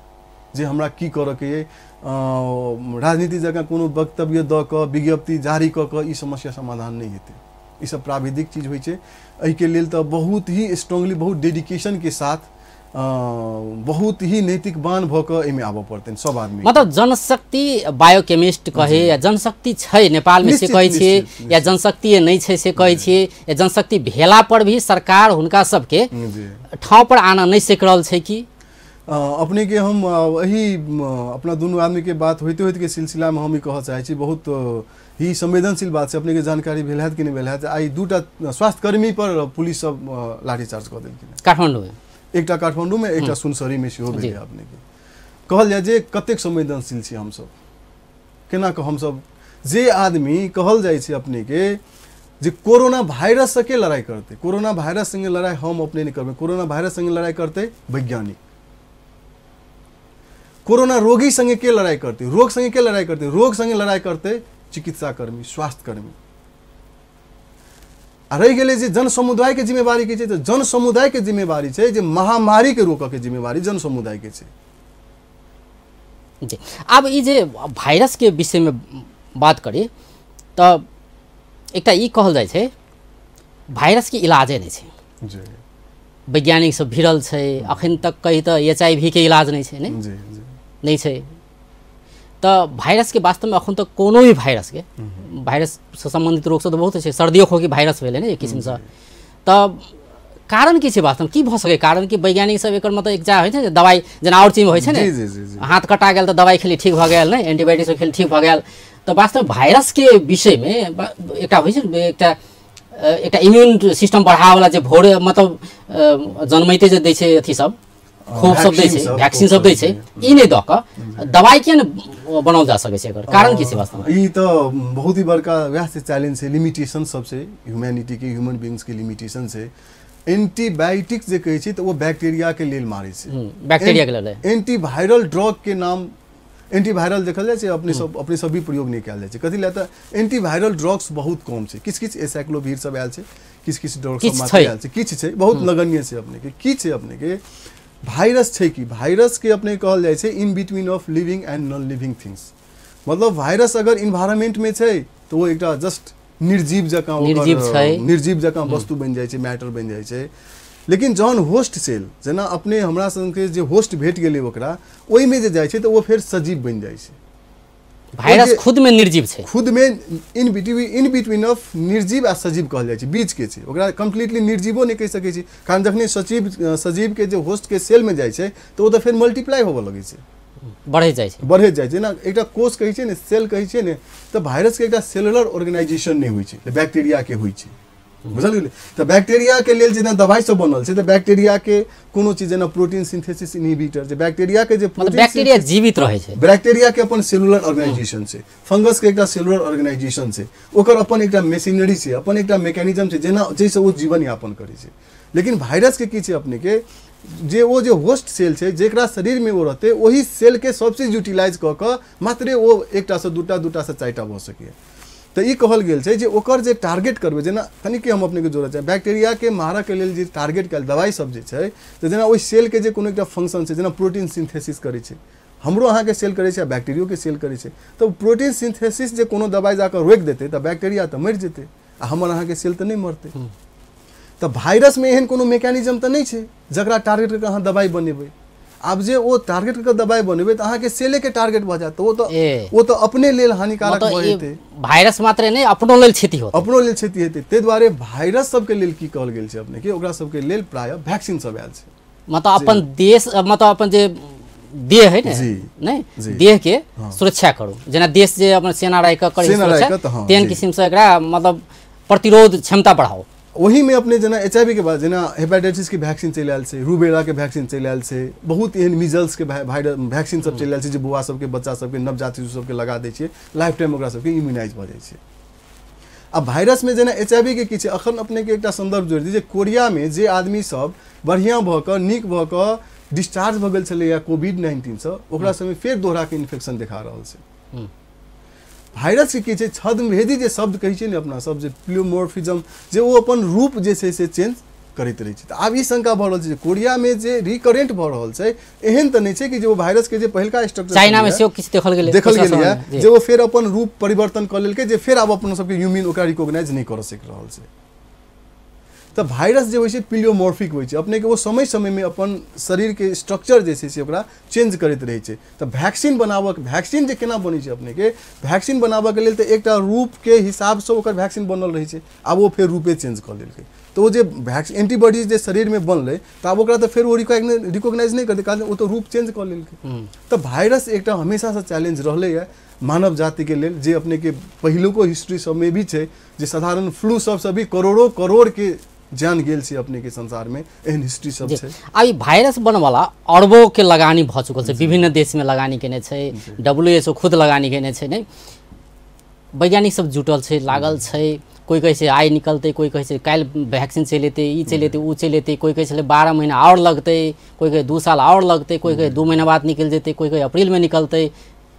[SPEAKER 2] जे हमरा की करऽके अइ। राजनीति जकाँ कोनो वक्तव्य दऽ कऽ विज्ञप्ति जारी कऽ कऽ ई समस्या समाधान नहि हेतै। ई सब प्राविधिक चीज होइ छै। एहिके लेल तऽ बहुत ही स्ट्रांगली, बहुत डेडिकेशनके साथ, बहुत ही नैतिक बान भऽ कऽ एहिमे आबऽ पड़तनि सब आदमी।
[SPEAKER 1] मतलब जनशक्ति बायोकेमिस्ट कहे या जनशक्ति छै नेपालमे से कहै छियै, या जनशक्ति नहि छै से कहै छियै, या जनशक्ति भेला पर भी सरकार हुनका सबके ठाँव पर आना नहि सकि रहल छै कि?
[SPEAKER 2] अपने के हम एही अपना दुनू आदमी के बात होइते होइते के सिलसिलामे हम ई कहऽ चाहै छी, बहुत ही संवेदनशील बात छै, अपने के जानकारी भेल हैत कि नहि भेल हैत, आइ दूटा स्वास्थ्यकर्मी पर पुलिस सब लाठीचार्ज कऽ देलखिन
[SPEAKER 1] काठमाण्डूमे,
[SPEAKER 2] एकटा काठमाण्डूमे, एकटा सुनसरीमे सेहो भेलै। अपने के कहल जाय जे कतेक संवेदनशील छी हमसब, केना कऽ हमसब जे आदमी कहल जाइ छै अपने के जे कोरोना वायरस से के लड़ाइ करतै, कोरोना वायरस संगे लड़ाइ हम अपने नहि करबै, कोरोना वायरस संगे लड़ाइ करतै वैज्ञानिक। कोरोना रोगी संगे के लड़ाइ करतै, रोग संगे के लड़ाइ करतै, रोग संगे लड़ाइ करतै चिकित्साकर्मी, स्वास्थ्यकर्मी। आ रहि गेलै जे जन समुदायके जिम्मेवारी की छै, तऽ जन समुदायके जिम्मेवारी छै जे महामारीके रोकऽके जिम्मेवारी जन समुदायके छै।
[SPEAKER 1] जी, आब ई जे वायरसके विषयमे बात करी तऽ एकटा ई कहल जाइ छै वायरसके इलाजे नहि छै।
[SPEAKER 2] जी,
[SPEAKER 1] वैज्ञानिक सब भिड़ल छै, अखन तक कही तऽ HIV के इलाज नहि छै, नहि नहि छै। तऽ वायरसके वास्तवमे अखन तक कोनो भी वायरसके, वायरससँ सम्बन्धित रोग सब तऽ बहुत छै, सर्दियो खोकी वायरस भेलै ने एक किसिमसँ, तऽ कारण की छै वास्तवमे, की भऽ सकै कारण कि वैज्ञानिक सब एकर मतलब एकटा होइ छै दवाइ जेना आओर चीजमे होइ छै ने, हाथ कटा गेल तऽ दवाइ खेली ठीक भऽ गेल, नहि एंटीबायोटिक सब खेली ठीक भऽ गेल। तऽ वास्तवमे वायरसके विषयमे एकटा होइ छै एकटा एकटा इम्यून सिस्टम बढ़ावला जे भोरे मतलब जन्मैते जे दै छै अथी सब, खोप सब दै छै, वैक्सीन सब दै छै, ई नहि दऽ कऽ दवाइ किया ने बनाओल जा सकै छै? एकर कारण की छै वास्तवमे?
[SPEAKER 2] ई तऽ बहुत ही बड़का वएह छै चैलेंज छै, लिमिटेशन सब छै ह्यूमैनिटीके, ह्यूमन बींग्सके लिमिटेशन छै। एंटीबायोटिक्स जे कहै छै तऽ ओ बैक्टीरियाके लेल मारै छै,
[SPEAKER 1] बैक्टीरियाके लेल।
[SPEAKER 2] एंटीवायरल ड्रगके नाम एंटीवायरल देखल जाइ छै अपने सब भी प्रयोग नहि कयल जाइ छै, कथी लए तऽ एंटीवायरल ड्रग्स बहुत कम छै, किछु किछु एसाइक्लोवीर सब आयल छै, किछु किछु ड्रग्स सब मात्र आयल छै, किछु छै बहुत नगण्य छै। अपनेके की छै, अपनेके वायरस छै कि वायरसके अपने कहल जाइ छै in between of living and non living things. मतलब वायरस अगर इन्वायरमेंटमे छै तऽ ओ एकटा जस्ट निर्जीव जकाँ निर्जीव जकाँ वस्तु बनि जाइ छै, मैटर बनि जाइ छै। लेकिन जहन होस्ट सेल जेना अपने हमरा सबके जे होस्ट भेट गेलै ओकरा, ओहिमे जे जाइ छै तऽ ओ फेर सजीव बनि जाइ छै।
[SPEAKER 1] वायरस खुद में निर्जीव छै,
[SPEAKER 2] खुद में इन बिटवीन ऑफ निर्जीव आ सजीव कहल जाइ छै, बीच के छै, ओकरा कम्प्लीटली निर्जीवो नहि कहि सकै छी, कारण जखने सजीव के जे होस्ट के सेल में जाइ छै तऽ ओ तऽ फेर मल्टीप्लाई होबऽ लगै छै,
[SPEAKER 1] बढ़ैत जाइ छै,
[SPEAKER 2] बढ़ैत जाइ छै। जेना एकटा कोष कहै छै ने, सेल कहै छै ने, तऽ वायरस के एकटा सेलुलर ऑर्गेनाइजेशन नहि होइ छै, बैक्टीरिया के होइ छै, बुझल गेलै। तऽ बैक्टीरियाके लेल जेना दवाइ सब बनल छै तऽ बैक्टीरियाके कोनो चीज जेना प्रोटीन सिंथेसिस इनहिबिटर, जे बैक्टीरियाके जे
[SPEAKER 1] बैक्टीरिया जीवित रहै छै,
[SPEAKER 2] बैक्टीरियाके अपन सेलुलर ऑर्गेनाइजेशन छै, फंगसके एकटा सेलुलर ऑर्गेनाइजेशन छै, ओकर अपन एकटा मशीनरी छै, अपन एकटा मैकेनिज्म छै जेना जाहिसँ ओ जीवन यापन करै छै। लेकिन वायरसके की छै अपनेके जे ओ जे होस्ट सेल छै जेकरा शरीरमे ओ रहतै ओहि सेलके सब चीज यूटिलाइज कऽ कऽ मात्रे ओ एकटासँ दूटा, दूटासँ चारिटा भऽ सकैए। तऽ ई कहल गेल छै जे ओकर जे टारगेट करबै, जेना कनिके हम अपनेके जोड़ऽ चाहब, बैक्टीरियाके मारऽके लेल जे टारगेट कयल दवाइ सब जे छै तऽ जेना ओहि सेलके जे कोनो एकटा फंक्शन छै, जेना प्रोटीन सिंथेसिस करै छै, हमरो अहाँके सेल करै छै आ बैक्टीरियोके सेल करै छै, तऽ प्रोटीन सिंथेसिस जे कोनो दवाइ जाकऽ रोकि देतै तऽ बैक्टीरिया तऽ मरि जेतै आ हमर अहाँके सेल तऽ नहि मरतै। तऽ वायरसमे एहन कोनो मैकेनिज्म तऽ नहि छै जकरा टारगेट कऽ कऽ अहाँ दवाइ बनेबै। आब जे ओ टारगेट कऽ दवाइ बनेबै तऽ अहाँके सेलेके टारगेट भऽ जायत, ओ तऽ अपने लेल हानिकारक भऽ जेतै।
[SPEAKER 1] वायरस मात्रे नहि, अपनो लेल क्षति होतै,
[SPEAKER 2] अपनो लेल क्षति हेतै। ताहि दुआरे वायरस सबके लेल की कहल गेल छै अपने के, ओकरा सबके लेल प्रायः वैक्सीन सब आयल छै।
[SPEAKER 1] मतलब अपन देश, मतलब अपन जे देह है ने, नहि देह के सुरक्षा करू, जेना देश जे अपन सेना राखि कऽ करै सुरक्षा, तेहन किसिमसँ एकरा मतलब प्रतिरोध क्षमता बढ़ाओ।
[SPEAKER 2] ओहिमे अपने जेना HIV के बाद जेना हेपेटाइटिस के वैक्सीन चलि आयल छै, रूबेला के वैक्सीन चलि आयल छै, बहुत एहन मिजल्स के वैक्सीन सब चलि आयल छै जे बौआ सबके, बच्चा सबके, नवजात शिशु सबके लगा दै छियै, लाइफ टाइम ओकरा सबके इम्यूनाइज भऽ जाइ छै। आ वायरस में जेना HIV के की छै, अखन अपने के एकटा संदर्भ जोड़ि दी जे कोरिया में जे आदमी सब बढ़िआँ भऽ कऽ नीक भऽ कऽ डिस्चार्ज भऽ गेल छलैया कोविड-19 सँ, ओकरा सबमे फेर दोहरा के इन्फेक्शन देखा रहल छै। वायरस के की छै, छद्मभेदी जे शब्द कहै छियै ने अपना सब, जे प्लियोमॉर्फिज्म, जे ओ अपन रूप जे छै से चेंज करैत रहै छै। तऽ आब ई शंका भऽ रहल छै जे कोरिया में जे रिकरेंट भऽ रहल छै, एहन तऽ नहि छै कि जे ओ वायरस के जे पहिलका स्ट्रक्चर
[SPEAKER 1] चाइना में सेहो किछु देखल गेलै,
[SPEAKER 2] देखल गेलैया जे ओ फेर अपन रूप परिवर्तन कऽ लेलकै, जे फेर आब अपना सबके ह्यूमन ओकरा रिकॉग्नाइज नहि कऽ सकि रहल छै। तऽ वायरस जे होइ छै प्लियोमॉर्फिक होइ छै, अपनेके ओ समय समयमे अपन शरीरके स्ट्रक्चर जे छै से ओकरा चेंज करैत रहै छै। तऽ वैक्सीन बनाबऽ, वैक्सीन जे केना बनै छै अपनेके, वैक्सीन बनाबऽके लेल तऽ एकटा रूपके हिसाबसँ ओकर वैक्सीन बनल रहै छै, आब ओ फेर रूपे चेंज कऽ लेलकै, तऽ ओ जे वैक्सीन एंटीबॉडीज जे शरीरमे बनलै तऽ आब ओकरा तऽ फेर ओ रिकॉग्नाइज नहि करतै, कारण ओ तऽ रूप चेंज कऽ लेलकै। तऽ वायरस एकटा हमेशासँ चैलेंज रहलैए मानव जातिके लेल, जे अपनेके पहिलुको हिस्ट्री सबमे भी छै जे साधारण फ्लू सबसँ भी करोड़ों करोड़के जान गेल छै अपने के संसार में, एहन हिस्ट्री सब छै।
[SPEAKER 1] आ ई वायरस बनवाला अरबों के लगानी भऽ चुकल छै, विभिन्न देश में लगानी केने छै, WHO खुद लगानी केने छै, नहीं वैज्ञानिक सब जुटल छै, लागल छै। कोई कहै छै आइ निकलतै, कोई कहै छै काल्हि वैक्सीन चलि एतै, ई चलि एतै, ओ चलि एतै, कोई कहै छलै 12 महीना आओर लगतै, कोई कहै 2 साल आओर लगतै, कोई कहै 2 महीना बाद निकलि जेतै, कोई कहै अप्रैल में निकलतै,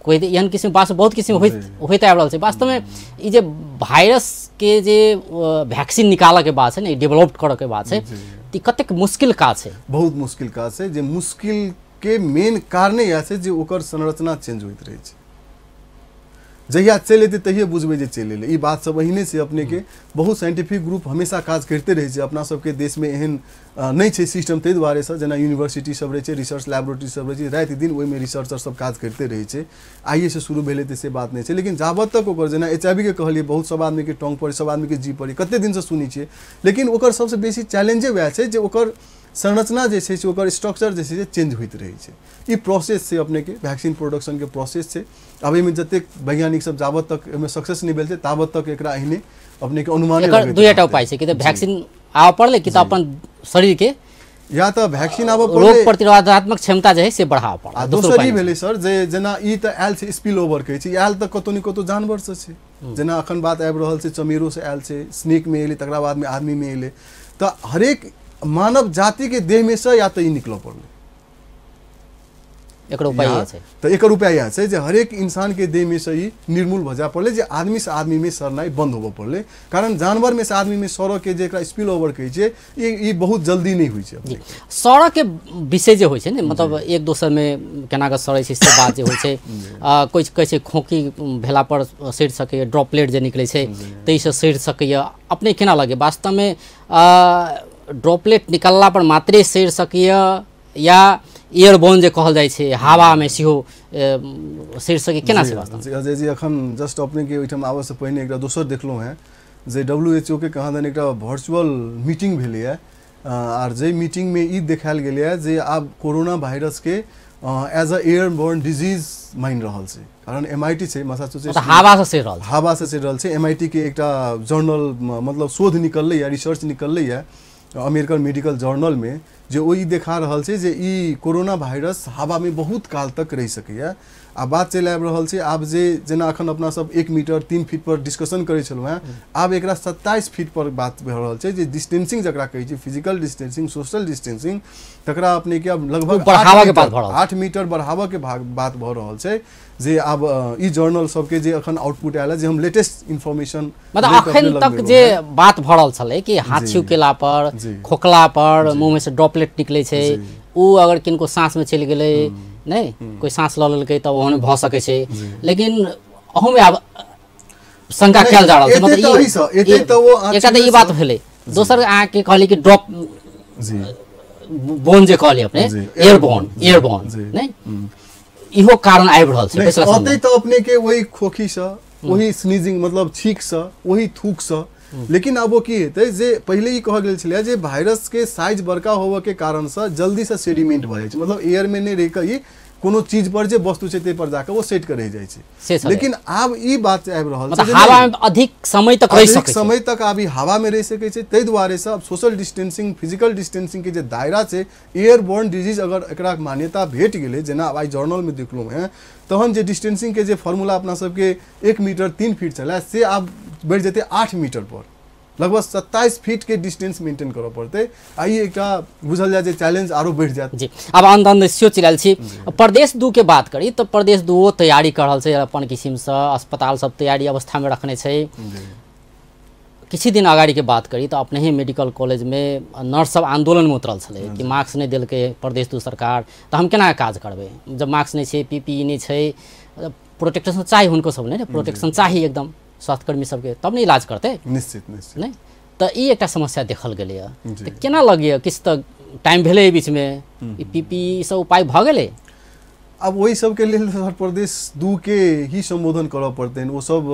[SPEAKER 1] कोई एहन किस्म बात बहुत किस्म होइत आबि रहल छै। वास्तवमे ई जे वायरस के जे वैक्सीन निकालऽ के बात छै ने, डेवलप करऽ के बात छै, तऽ कतेक मुश्किल काज छै?
[SPEAKER 2] बहुत मुश्किल काज छै। जे मुश्किल के मेन कारणे इएह छै जे ओकर संरचना चेंज होइत रहै छै। जहिया चलि एतै तहिये बुझबै जे चलि एलै। ई बात सब एहने छै अपनेके, बहुत साइंटिफिक ग्रुप हमेशा काज करिते रहै छै। अपना सबके देशमे एहन नहि छै सिस्टम, ताहि दुआरेसँ जेना यूनिवर्सिटी सब रहै छै, रिसर्च लैबोरेटरी सब रहै छै, राति दिन ओहिमे रिसर्चर सब काज करिते रहै छै। आइएसँ शुरू भेलै तऽ से बात नहि छै, लेकिन जाबत तक ओकर जेना HIV के कहलियै, बहुत सब आदमीके टोंग पर, सब आदमीके जी पर, कते दिनसँ सुनै छियै, लेकिन ओकर सबसँ बेसी चैलेंजे वएह छै जे ओकर संरचना जे छै से ओकर स्ट्रक्चर जे छै से चेंज होइत रहै छै। ई प्रोसेस छै अपनेके, वैक्सीन प्रोडक्शनके प्रोसेस छै। आब एहिमे जतेक वैज्ञानिक सब जाबत तक एहिमे सक्सेस नहि भेल छै ताबत तक एकरा एहने अपनेके अनुमान
[SPEAKER 1] एकर दुईटा उपाय छै कि तऽ वैक्सीन आबऽ पड़लै कि तऽ अपन शरीर के
[SPEAKER 2] या तऽ वैक्सीन आबऽ पड़लै,
[SPEAKER 1] रोग प्रतिरोधात्मक क्षमता जे है से बढ़ाबऽ पड़ल।
[SPEAKER 2] आ दोसर ई भेलै सर जे जेना ई तऽ आयल छै स्पिल ओवर कहै छै, आयल तऽ कतौ ने कतौ जानवरसँ छै, जेना अखन बात आबि रहल छै चमेरोसँ आयल छै, स्नेकमे एलै, तकरा बादमे आदमीमे एलै, तऽ हरेक मानव जातिके देहमे से या तऽ ई निकलऽ पड़लै।
[SPEAKER 1] एकर उपाय इएह छै,
[SPEAKER 2] तऽ एकर उपाय इएह छै जे हरेक इंसानके देहमे से ई निर्मूल भऽ जाय पड़लै, जे आदमीसँ आदमीमे सरनाइ बन्द होबऽ पड़लै। कारण जानवरमे से आदमीमे सड़ऽके जे एकरा स्पिल ओवर कहै छै, ई बहुत जल्दी नहि होइ छै।
[SPEAKER 1] जी, सड़ऽके विषय जे होइ छै ने, मतलब एक दोसरमे केना कऽ सड़ै छै से बात जे होइ छै, कोइ कहै छै खोँखी भेलापर सड़ि सकैए, ड्रॉपलेट जे निकलै छै ताहिसँ सड़ि सकैए। अपने केना लगैए वास्तवमे ड्रॉपलेट निकलला पर मात्रे सड़ि सकैए या एयरबोर्न जे कहल जाइ छै हवामे सेहो सड़ि सकै, केना छै वास्तवमे?
[SPEAKER 2] अजय जी, अखन जस्ट अपनेके ओहिठाम आबऽसँ पहिने एकटा दोसर देखलहुँ हेँ जे WHO के कहाँ दन एकटा वर्चुअल मीटिंग भेलैए, आर जाहि मीटिंगमे ई देखायल गेलैए जे आब कोरोना वायरसके एज अ एयरबोर्न डिजीज मानि रहल छै। कारण MIT छै, मैसाचुसेट्स,
[SPEAKER 1] हवासँ सड़ि रहल छै,
[SPEAKER 2] हवासँ सड़ि रहल छै। MIT के एकटा जर्नल मतलब शोध निकललैए, रिसर्च निकललैए अमेरिकन मेडिकल जर्नलमे, जे ओ ई देखा रहल छै जे ई कोरोना वायरस हवामे बहुत काल तक रहि सकैए। आ बात चलि आबि रहल छै आब जे जेना अखन अपना सब 1 मीटर 3 फीट पर डिस्कशन करै छलहुँ हेँ, आब एकरा 27 फीट पर बात भऽ रहल छै जे डिस्टेंसिंग जकरा कहै छै, फिजिकल डिस्टेंसिंग, सोशल डिस्टेंसिंग, तकरा अपनेके आब लगभग 8 मीटर बढ़ाबऽके बात भऽ रहल छै। जे आब ई जर्नल सबके जे अखन आउटपुट आयल जे हम लेटेस्ट इन्फॉर्मेशन,
[SPEAKER 1] मतलब अखन तक जे बात भऽ रहल छलै कि हाथी केला पर, खोखला पर मुँहमे से ड्रॉपलेट निकलै छै, ओ अगर किनको साँसमे चलि गेलै, नहि कोइ साँस लऽ लेलकै तऽ ओहन भऽ सकै छै, लेकिन अहूमे आब शंका कयल जा रहल छै। मतलब एकटा तऽ ई बात भेलै, दोसर अहाँके कहली कि ड्रॉप बोन जे कहलियै अपने, एयरबोर्न, एयरबोर्न नहि, इहो कारण आबि रहल छै।
[SPEAKER 2] अतै तऽ अपनेके ओहि खोखीसँ, ओहि स्नीजिंग मतलब छींकसँ, ओहि थूकसँ। लेकिन आब ओ की हेतै जे पहिले ई कहल गेल छलै जे वायरसके साइज बड़का होबऽके कारणसँ जल्दीसँ सेडिमेंट भऽ जाइ छै, मतलब एयरमे नहि रहि कऽ ई कोनो चीज पर जे वस्तु छै ताहि पर जाके ओ सेट कर रहि जाइ छै। लेकिन आब ई बात आबि रहल छै
[SPEAKER 1] हवा में अधिक समय तक रहि सकै छै,
[SPEAKER 2] समय तक आब ई हवा में रहि सकै छै। ताहि दुआरे से अब सोशल डिस्टेंसिंग, फिजिकल डिस्टेंसिंग के जे दायरा छै, एयरबोर्न डिजीज अगर एकरा मान्यता भेट गेलै, जेना आब आइ जर्नल में देखलहुँ हेँ, तहन जे डिस्टेंसिंग के जे फॉर्मूला अपना सबके 1 मीटर 3 फीट छलै से आब बढ़ि जेतै 8 मीटर पर, लगभग 27 फीट के डिस्टेंस मेंटेन करऽ पड़तै। आ ई एकटा बुझल जाय जे चैलेंज आरो बढ़ि जायत।
[SPEAKER 1] जी, आब अंत अंत सेहो चलि छी। प्रदेश 2 के बात करी तऽ प्रदेश 2 तैयारी कर रहल छै अपन किसिमसँ, अस्पताल सब तैयारी अवस्थामे रखने छै। किछु दिन अगाड़ीके बात करी तऽ अपने ही मेडिकल कॉलेजमे नर्स सब आंदोलनमे उतरल छलै कि मास्क नहि देलकै प्रदेश 2 सरकार, तऽ हम केना काज करबै जब मास्क नहि छै, पीपीई नहि छै, प्रोटेक्शन चाही हुनको सब ने, प्रोटेक्शन चाही एकदम स्वास्थ्यकर्मी सबके, तब ने इलाज करतै।
[SPEAKER 2] निश्चित निश्चित
[SPEAKER 1] नहि तऽ ई एकटा समस्या देखल गेलैए। तऽ केना लगैए, किछु तऽ टाइम भेलै एहि बीचमे, ई पीपीई सब उपाय भऽ गेलै?
[SPEAKER 2] आब ओहि सबके लेल सर प्रदेश 2 के ही सम्बोधन करऽ पड़तनि। ओ सब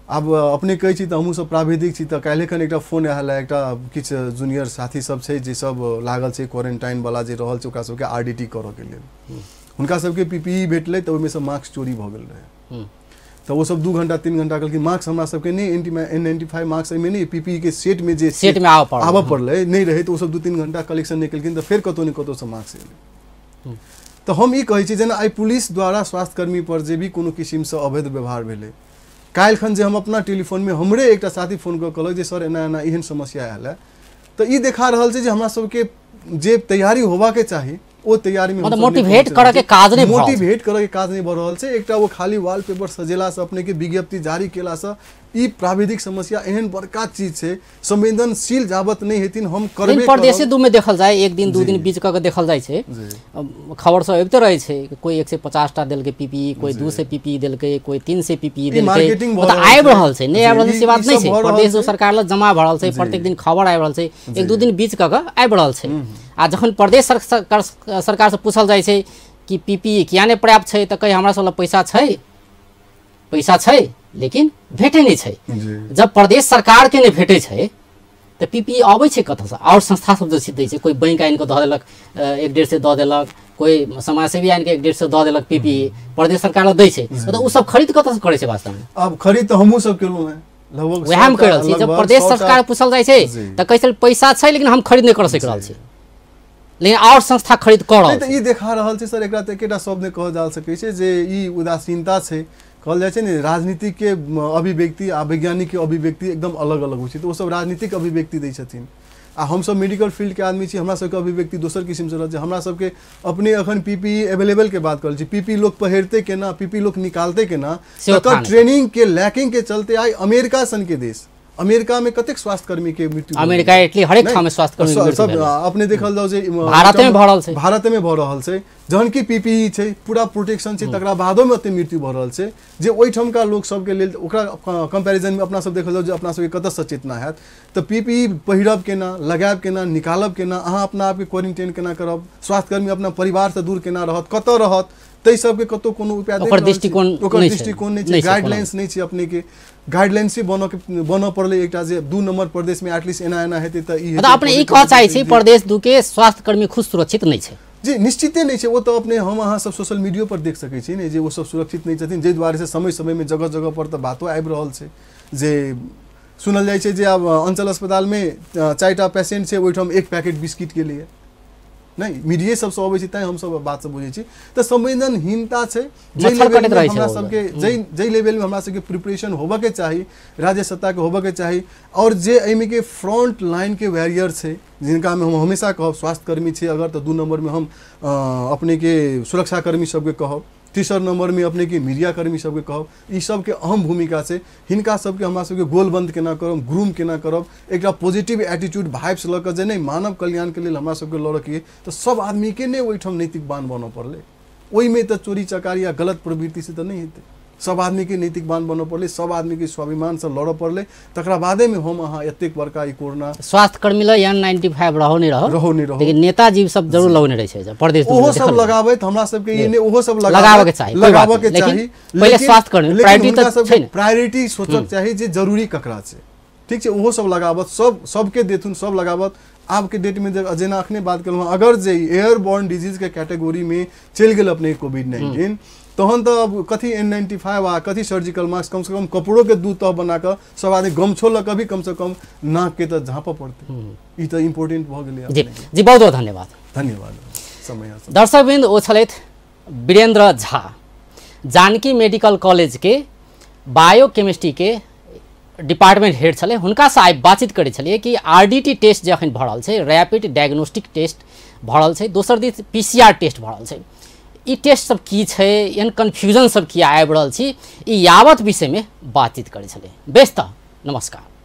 [SPEAKER 2] आब अपने कहै छी तऽ हमहूँ सब प्राविधिक छी, तऽ काल्हि एखन एकटा फोन आयल है, एकटा किछु जूनियर साथी सब छै जे सब लागल छै क्वारेंटाइन वाला जे रहल छै ओकरा सबके आरडीटी करऽ के लेल, हुनका सबके पीपीई भेटलै तऽ ओहिमे से मास्क चोरी भऽ गेल रहै। तऽ ओ सब 2 घंटा 3 घंटा कहलखिन मास्क हमरा सबके नहि, N95 mask एहिमे नहि, पीपीई के सेट में जे
[SPEAKER 1] सेट में आबऽ
[SPEAKER 2] पड़लै नहि रहै, तऽ ओ सब 2-3 घंटा कलेक्शन नहि केलखिन, तऽ फेर कतहु ने कतहुसँ मास्क एलै। तऽ हम ई कहै छी जेना आइ पुलिस द्वारा स्वास्थ्यकर्मी पर जे भी कोनो किसिमसँ अवैध व्यवहार भेलै, काल्हिखन जे हम अपना टेलीफोनमे हमरे एकटा साथी फोन कऽ कहलक जे सर एना एना एहन समस्या आयल है, तऽ ई देखा रहल छै जे हमरा सबके जे तैयारी होबाके चाही ओ तैयारी में
[SPEAKER 1] मोटिवेट करऽ के काज नहि,
[SPEAKER 2] मोटिवेट करऽ के काज नहि भऽ रहल छै। एकटा ओ खाली वॉलपेपर सजेलासँ, अपने के विज्ञप्ति जारी केलासँ ई प्राविधिक समस्या एहन बड़का चीज छै, संवेदनशील जाबत नहि हेथिन हम करबे।
[SPEAKER 1] प्रदेशे 2 में देखल जाय, एक दिन 2 दिन बीच कऽ के देखल जाइ छै, खबर सब अबिते रहै छै, कोई 150 टा देलकै पीपीई, कोई 200 पीपीई देलकै, कोई 300 पीपीई देलकै, मतलब आबि रहल छै, नहि आबि रहल छै से बात नहि छै। प्रदेश 2 सरकार लग जमा भऽ रहल छै, प्रत्येक दिन खबर आबि रहल छै, 1-2 दिन बीच कऽ के आबि रहल छै। आ जखन प्रदेश सरकारसँ पूछल जाइ छै कि पीपीई किया नहि पर्याप्त छै, तऽ कही हमरा सब लग पैसा छै, पैसा छै लेकिन भेटै नहि छै। जब प्रदेश सरकारके नहि भेटै छै तऽ पीपीई अबै छै कतऽसँ? आओर संस्था सब जे दै छै, कोई बैंक आनि कऽ दऽ देलक 1-150 दऽ देलक, कोई समाजसेवी आनि कऽ 1-150 दऽ देलक पीपीई, प्रदेश सरकार लग दै छै, तऽ ओ सब खरीद कतऽसँ करै छै वास्तवमे?
[SPEAKER 2] आब खरीद तऽ हमहूँ सब केलहुँ हेँ, लगभग
[SPEAKER 1] वएह हम कहि रहल छी। जब प्रदेश सरकार पूछल जाइ छै तऽ कहै छै पैसा छै लेकिन हम खरीद नहि कऽ सकि रहल छी, लेकिन आओर संस्था खरीद कऽ रहल
[SPEAKER 2] छै। ई देखा रहल छै सर, एकरा तऽ एकेटा शब्द नहि कहल जा सकै छै जे ई उदासीनता छै। कहल जाइ छै ने राजनीतिक के अभिव्यक्ति आ वैज्ञानिक के अभिव्यक्ति एकदम अलग अलग होइ छै, तऽ ओसब राजनीतिक अभिव्यक्ति दै छथिन आ हमसब मेडिकल फील्ड के आदमी छी, हमरा सबके अभिव्यक्ति दोसर किसिमसँ रहल छै। हमरा सबके अपने अखन पीपीई एवेलेबल के बात करै छी, पीपीई लोक पहिरतै केना, पीपीई लोक निकालतै केना, तकर ट्रेनिंग के लैकिंग के चलते आइ अमेरिका सन के देश, अमेरिका में कतेक स्वास्थ्यकर्मी के मृत्यु,
[SPEAKER 1] अमेरिका इटली हरेक ठाम स्वास्थ्यकर्मी के
[SPEAKER 2] सब अपने देखल जाउ जे
[SPEAKER 1] भारत में भऽ रहल छै,
[SPEAKER 2] भारत में भऽ रहल छै, जहन कि पीपीई छै, पूरा प्रोटेक्शन छै, तकरा बादो में ओते मृत्यु भऽ रहल छै जे ओहिठामका लोक सबके लेल ओकरा कंपैरिजन में अपना सब देखल जाउ जे अपना सबके कतऽ सचेतना हैत। तऽ पीपीई पहिरब केना, लगायब केना, निकालब केना, अहाँ अपना आपके क्वारेंटाइन केना करब, स्वास्थ्यकर्मी अपना परिवार से दूर केना रहत, कतऽ रहत, ताहि सबके कतौ कोनो उपाय
[SPEAKER 1] ओकर दृष्टिकोण
[SPEAKER 2] ओकर दृष्टिकोण नहि छै, गाइडलाइंस नहि छै। अपने के गाइडलाइंस बनऽ पड़लै एकटा जे 2 नंबर प्रदेश में एटलीस्ट एना एना हेतै तऽ ई
[SPEAKER 1] मतलब अपने ई कहऽ चाहै छी प्रदेश 2 के स्वास्थ्यकर्मी खुद सुरक्षित नहि छै?
[SPEAKER 2] जी निश्चिते नहि छै। ओ तऽ अपने हम अहाँ सब सोशल मीडियो पर देख सकै छी ने जे ओ सब सुरक्षित नहि छथिन, जाहि दुआरे से समय समय में जगह जगह पर तऽ बातो आबि रहल छै जे सुनल जाइ छै जे आब अंचल अस्पताल में 4टा पेशेंट छै, ओहिठाम 1 पैकेट बिस्किट के लिए नहि, मीडिये सबसँ अबै छै तैं हमसब बात सब बुझै छी। तऽ संवेदनहीनता छै जाहि लेवलमे हमरा सबके, जाहि लेवलमे हमरा सबके प्रिपरेशन होबऽके चाही, राज्य सत्ताके होबऽके चाही, आओर जे एहिमे के फ्रंट लाइन के वैरियर छै जिनकामे हम हमेशा कहब स्वास्थ्यकर्मी छै अगर, तऽ 2 नंबरमे हम अपने के सुरक्षाकर्मी सबके कहब, 3 नंबरमे अपने के मीडियाकर्मी सबके कहब, ई सबके अहम भूमिका छै। हिनका सबके हमरा सबके गोलबंद केना करब, ग्रूम केना करब, एकटा पॉजिटिव एटीट्यूड वाइब्स लऽ कऽ जे नहि मानव कल्याणके लेल हमरा सबके लड़ऽके, तऽ सब आदमीके नहि ओहिठाम नैतिक बान बनऽ पड़लै, ओहिमे तऽ चोरी चकारी या गलत प्रवृत्तिसँ तऽ नहि हेतै, सब आदमीके नैतिक बान बनऽ पड़लै, सब आदमीके स्वाभिमानसँ लड़ऽ पड़लै, तकरा बादेमे हम अहाँ एतेक बड़का ई कोरोना।
[SPEAKER 1] स्वास्थ्यकर्मी लए N95 रहो नहि रहो,
[SPEAKER 2] रहो नहि रहो,
[SPEAKER 1] लेकिन नेताजी सब जरूर लगौने रहै छै प्रदेश,
[SPEAKER 2] ओहो सब लगाबैत हमरा सबके ई नहि, ओहो सब
[SPEAKER 1] लगाबऽके चाही,
[SPEAKER 2] लगाबऽके चाही,
[SPEAKER 1] पहिले स्वास्थ्यकर्मी प्रायोरिटी तऽ छै ने,
[SPEAKER 2] प्रायोरिटी सोचक चाही जे जरूरी ककरा छै, ठीक छै, ओहो सब लगाबत, सब सबके देथुन, सब लगाबत, आबके डेटमे जेना अखने बात केलहुँ, अगर जे एयरबॉर्न डिजीजके कैटेगोरीमे चलि गेल अपने कोविड-19, तहन तऽ अब कथी N95 आ कथी सर्जिकल मास्क, कमसँ कम कपड़ोके दू तह बना कऽ सब आदमी गमछो लऽ कऽ भी कमसँ कम नाकके तऽ झाँपऽ पड़तै। ई तऽ इम्पोर्टेंट भऽ गेलै।
[SPEAKER 1] जी जी, बहुत बहुत धन्यवाद।
[SPEAKER 2] धन्यवाद समय।
[SPEAKER 1] दर्शकवृन्द, ओ छलथि वीरेन्द्र झा, जानकी मेडिकल कॉलेजके बायोकेमिस्ट्रीके डिपार्टमेंट हेड छलै। हुनकासँ आइ बातचीत करै छलियै कि आरडीटी टेस्ट जे अखन भऽ रहल छै, रैपिड डायग्नोस्टिक टेस्ट भऽ रहल छै, दोसर दिस पीसीआर टेस्ट भऽ रहल छै, ई टेस्ट सब की छै, एहन कन्फ्यूजन सब किया आबि रहल छी, ई यावत विषयमे बातचीत करै छलै। बेस तऽ नमस्कार।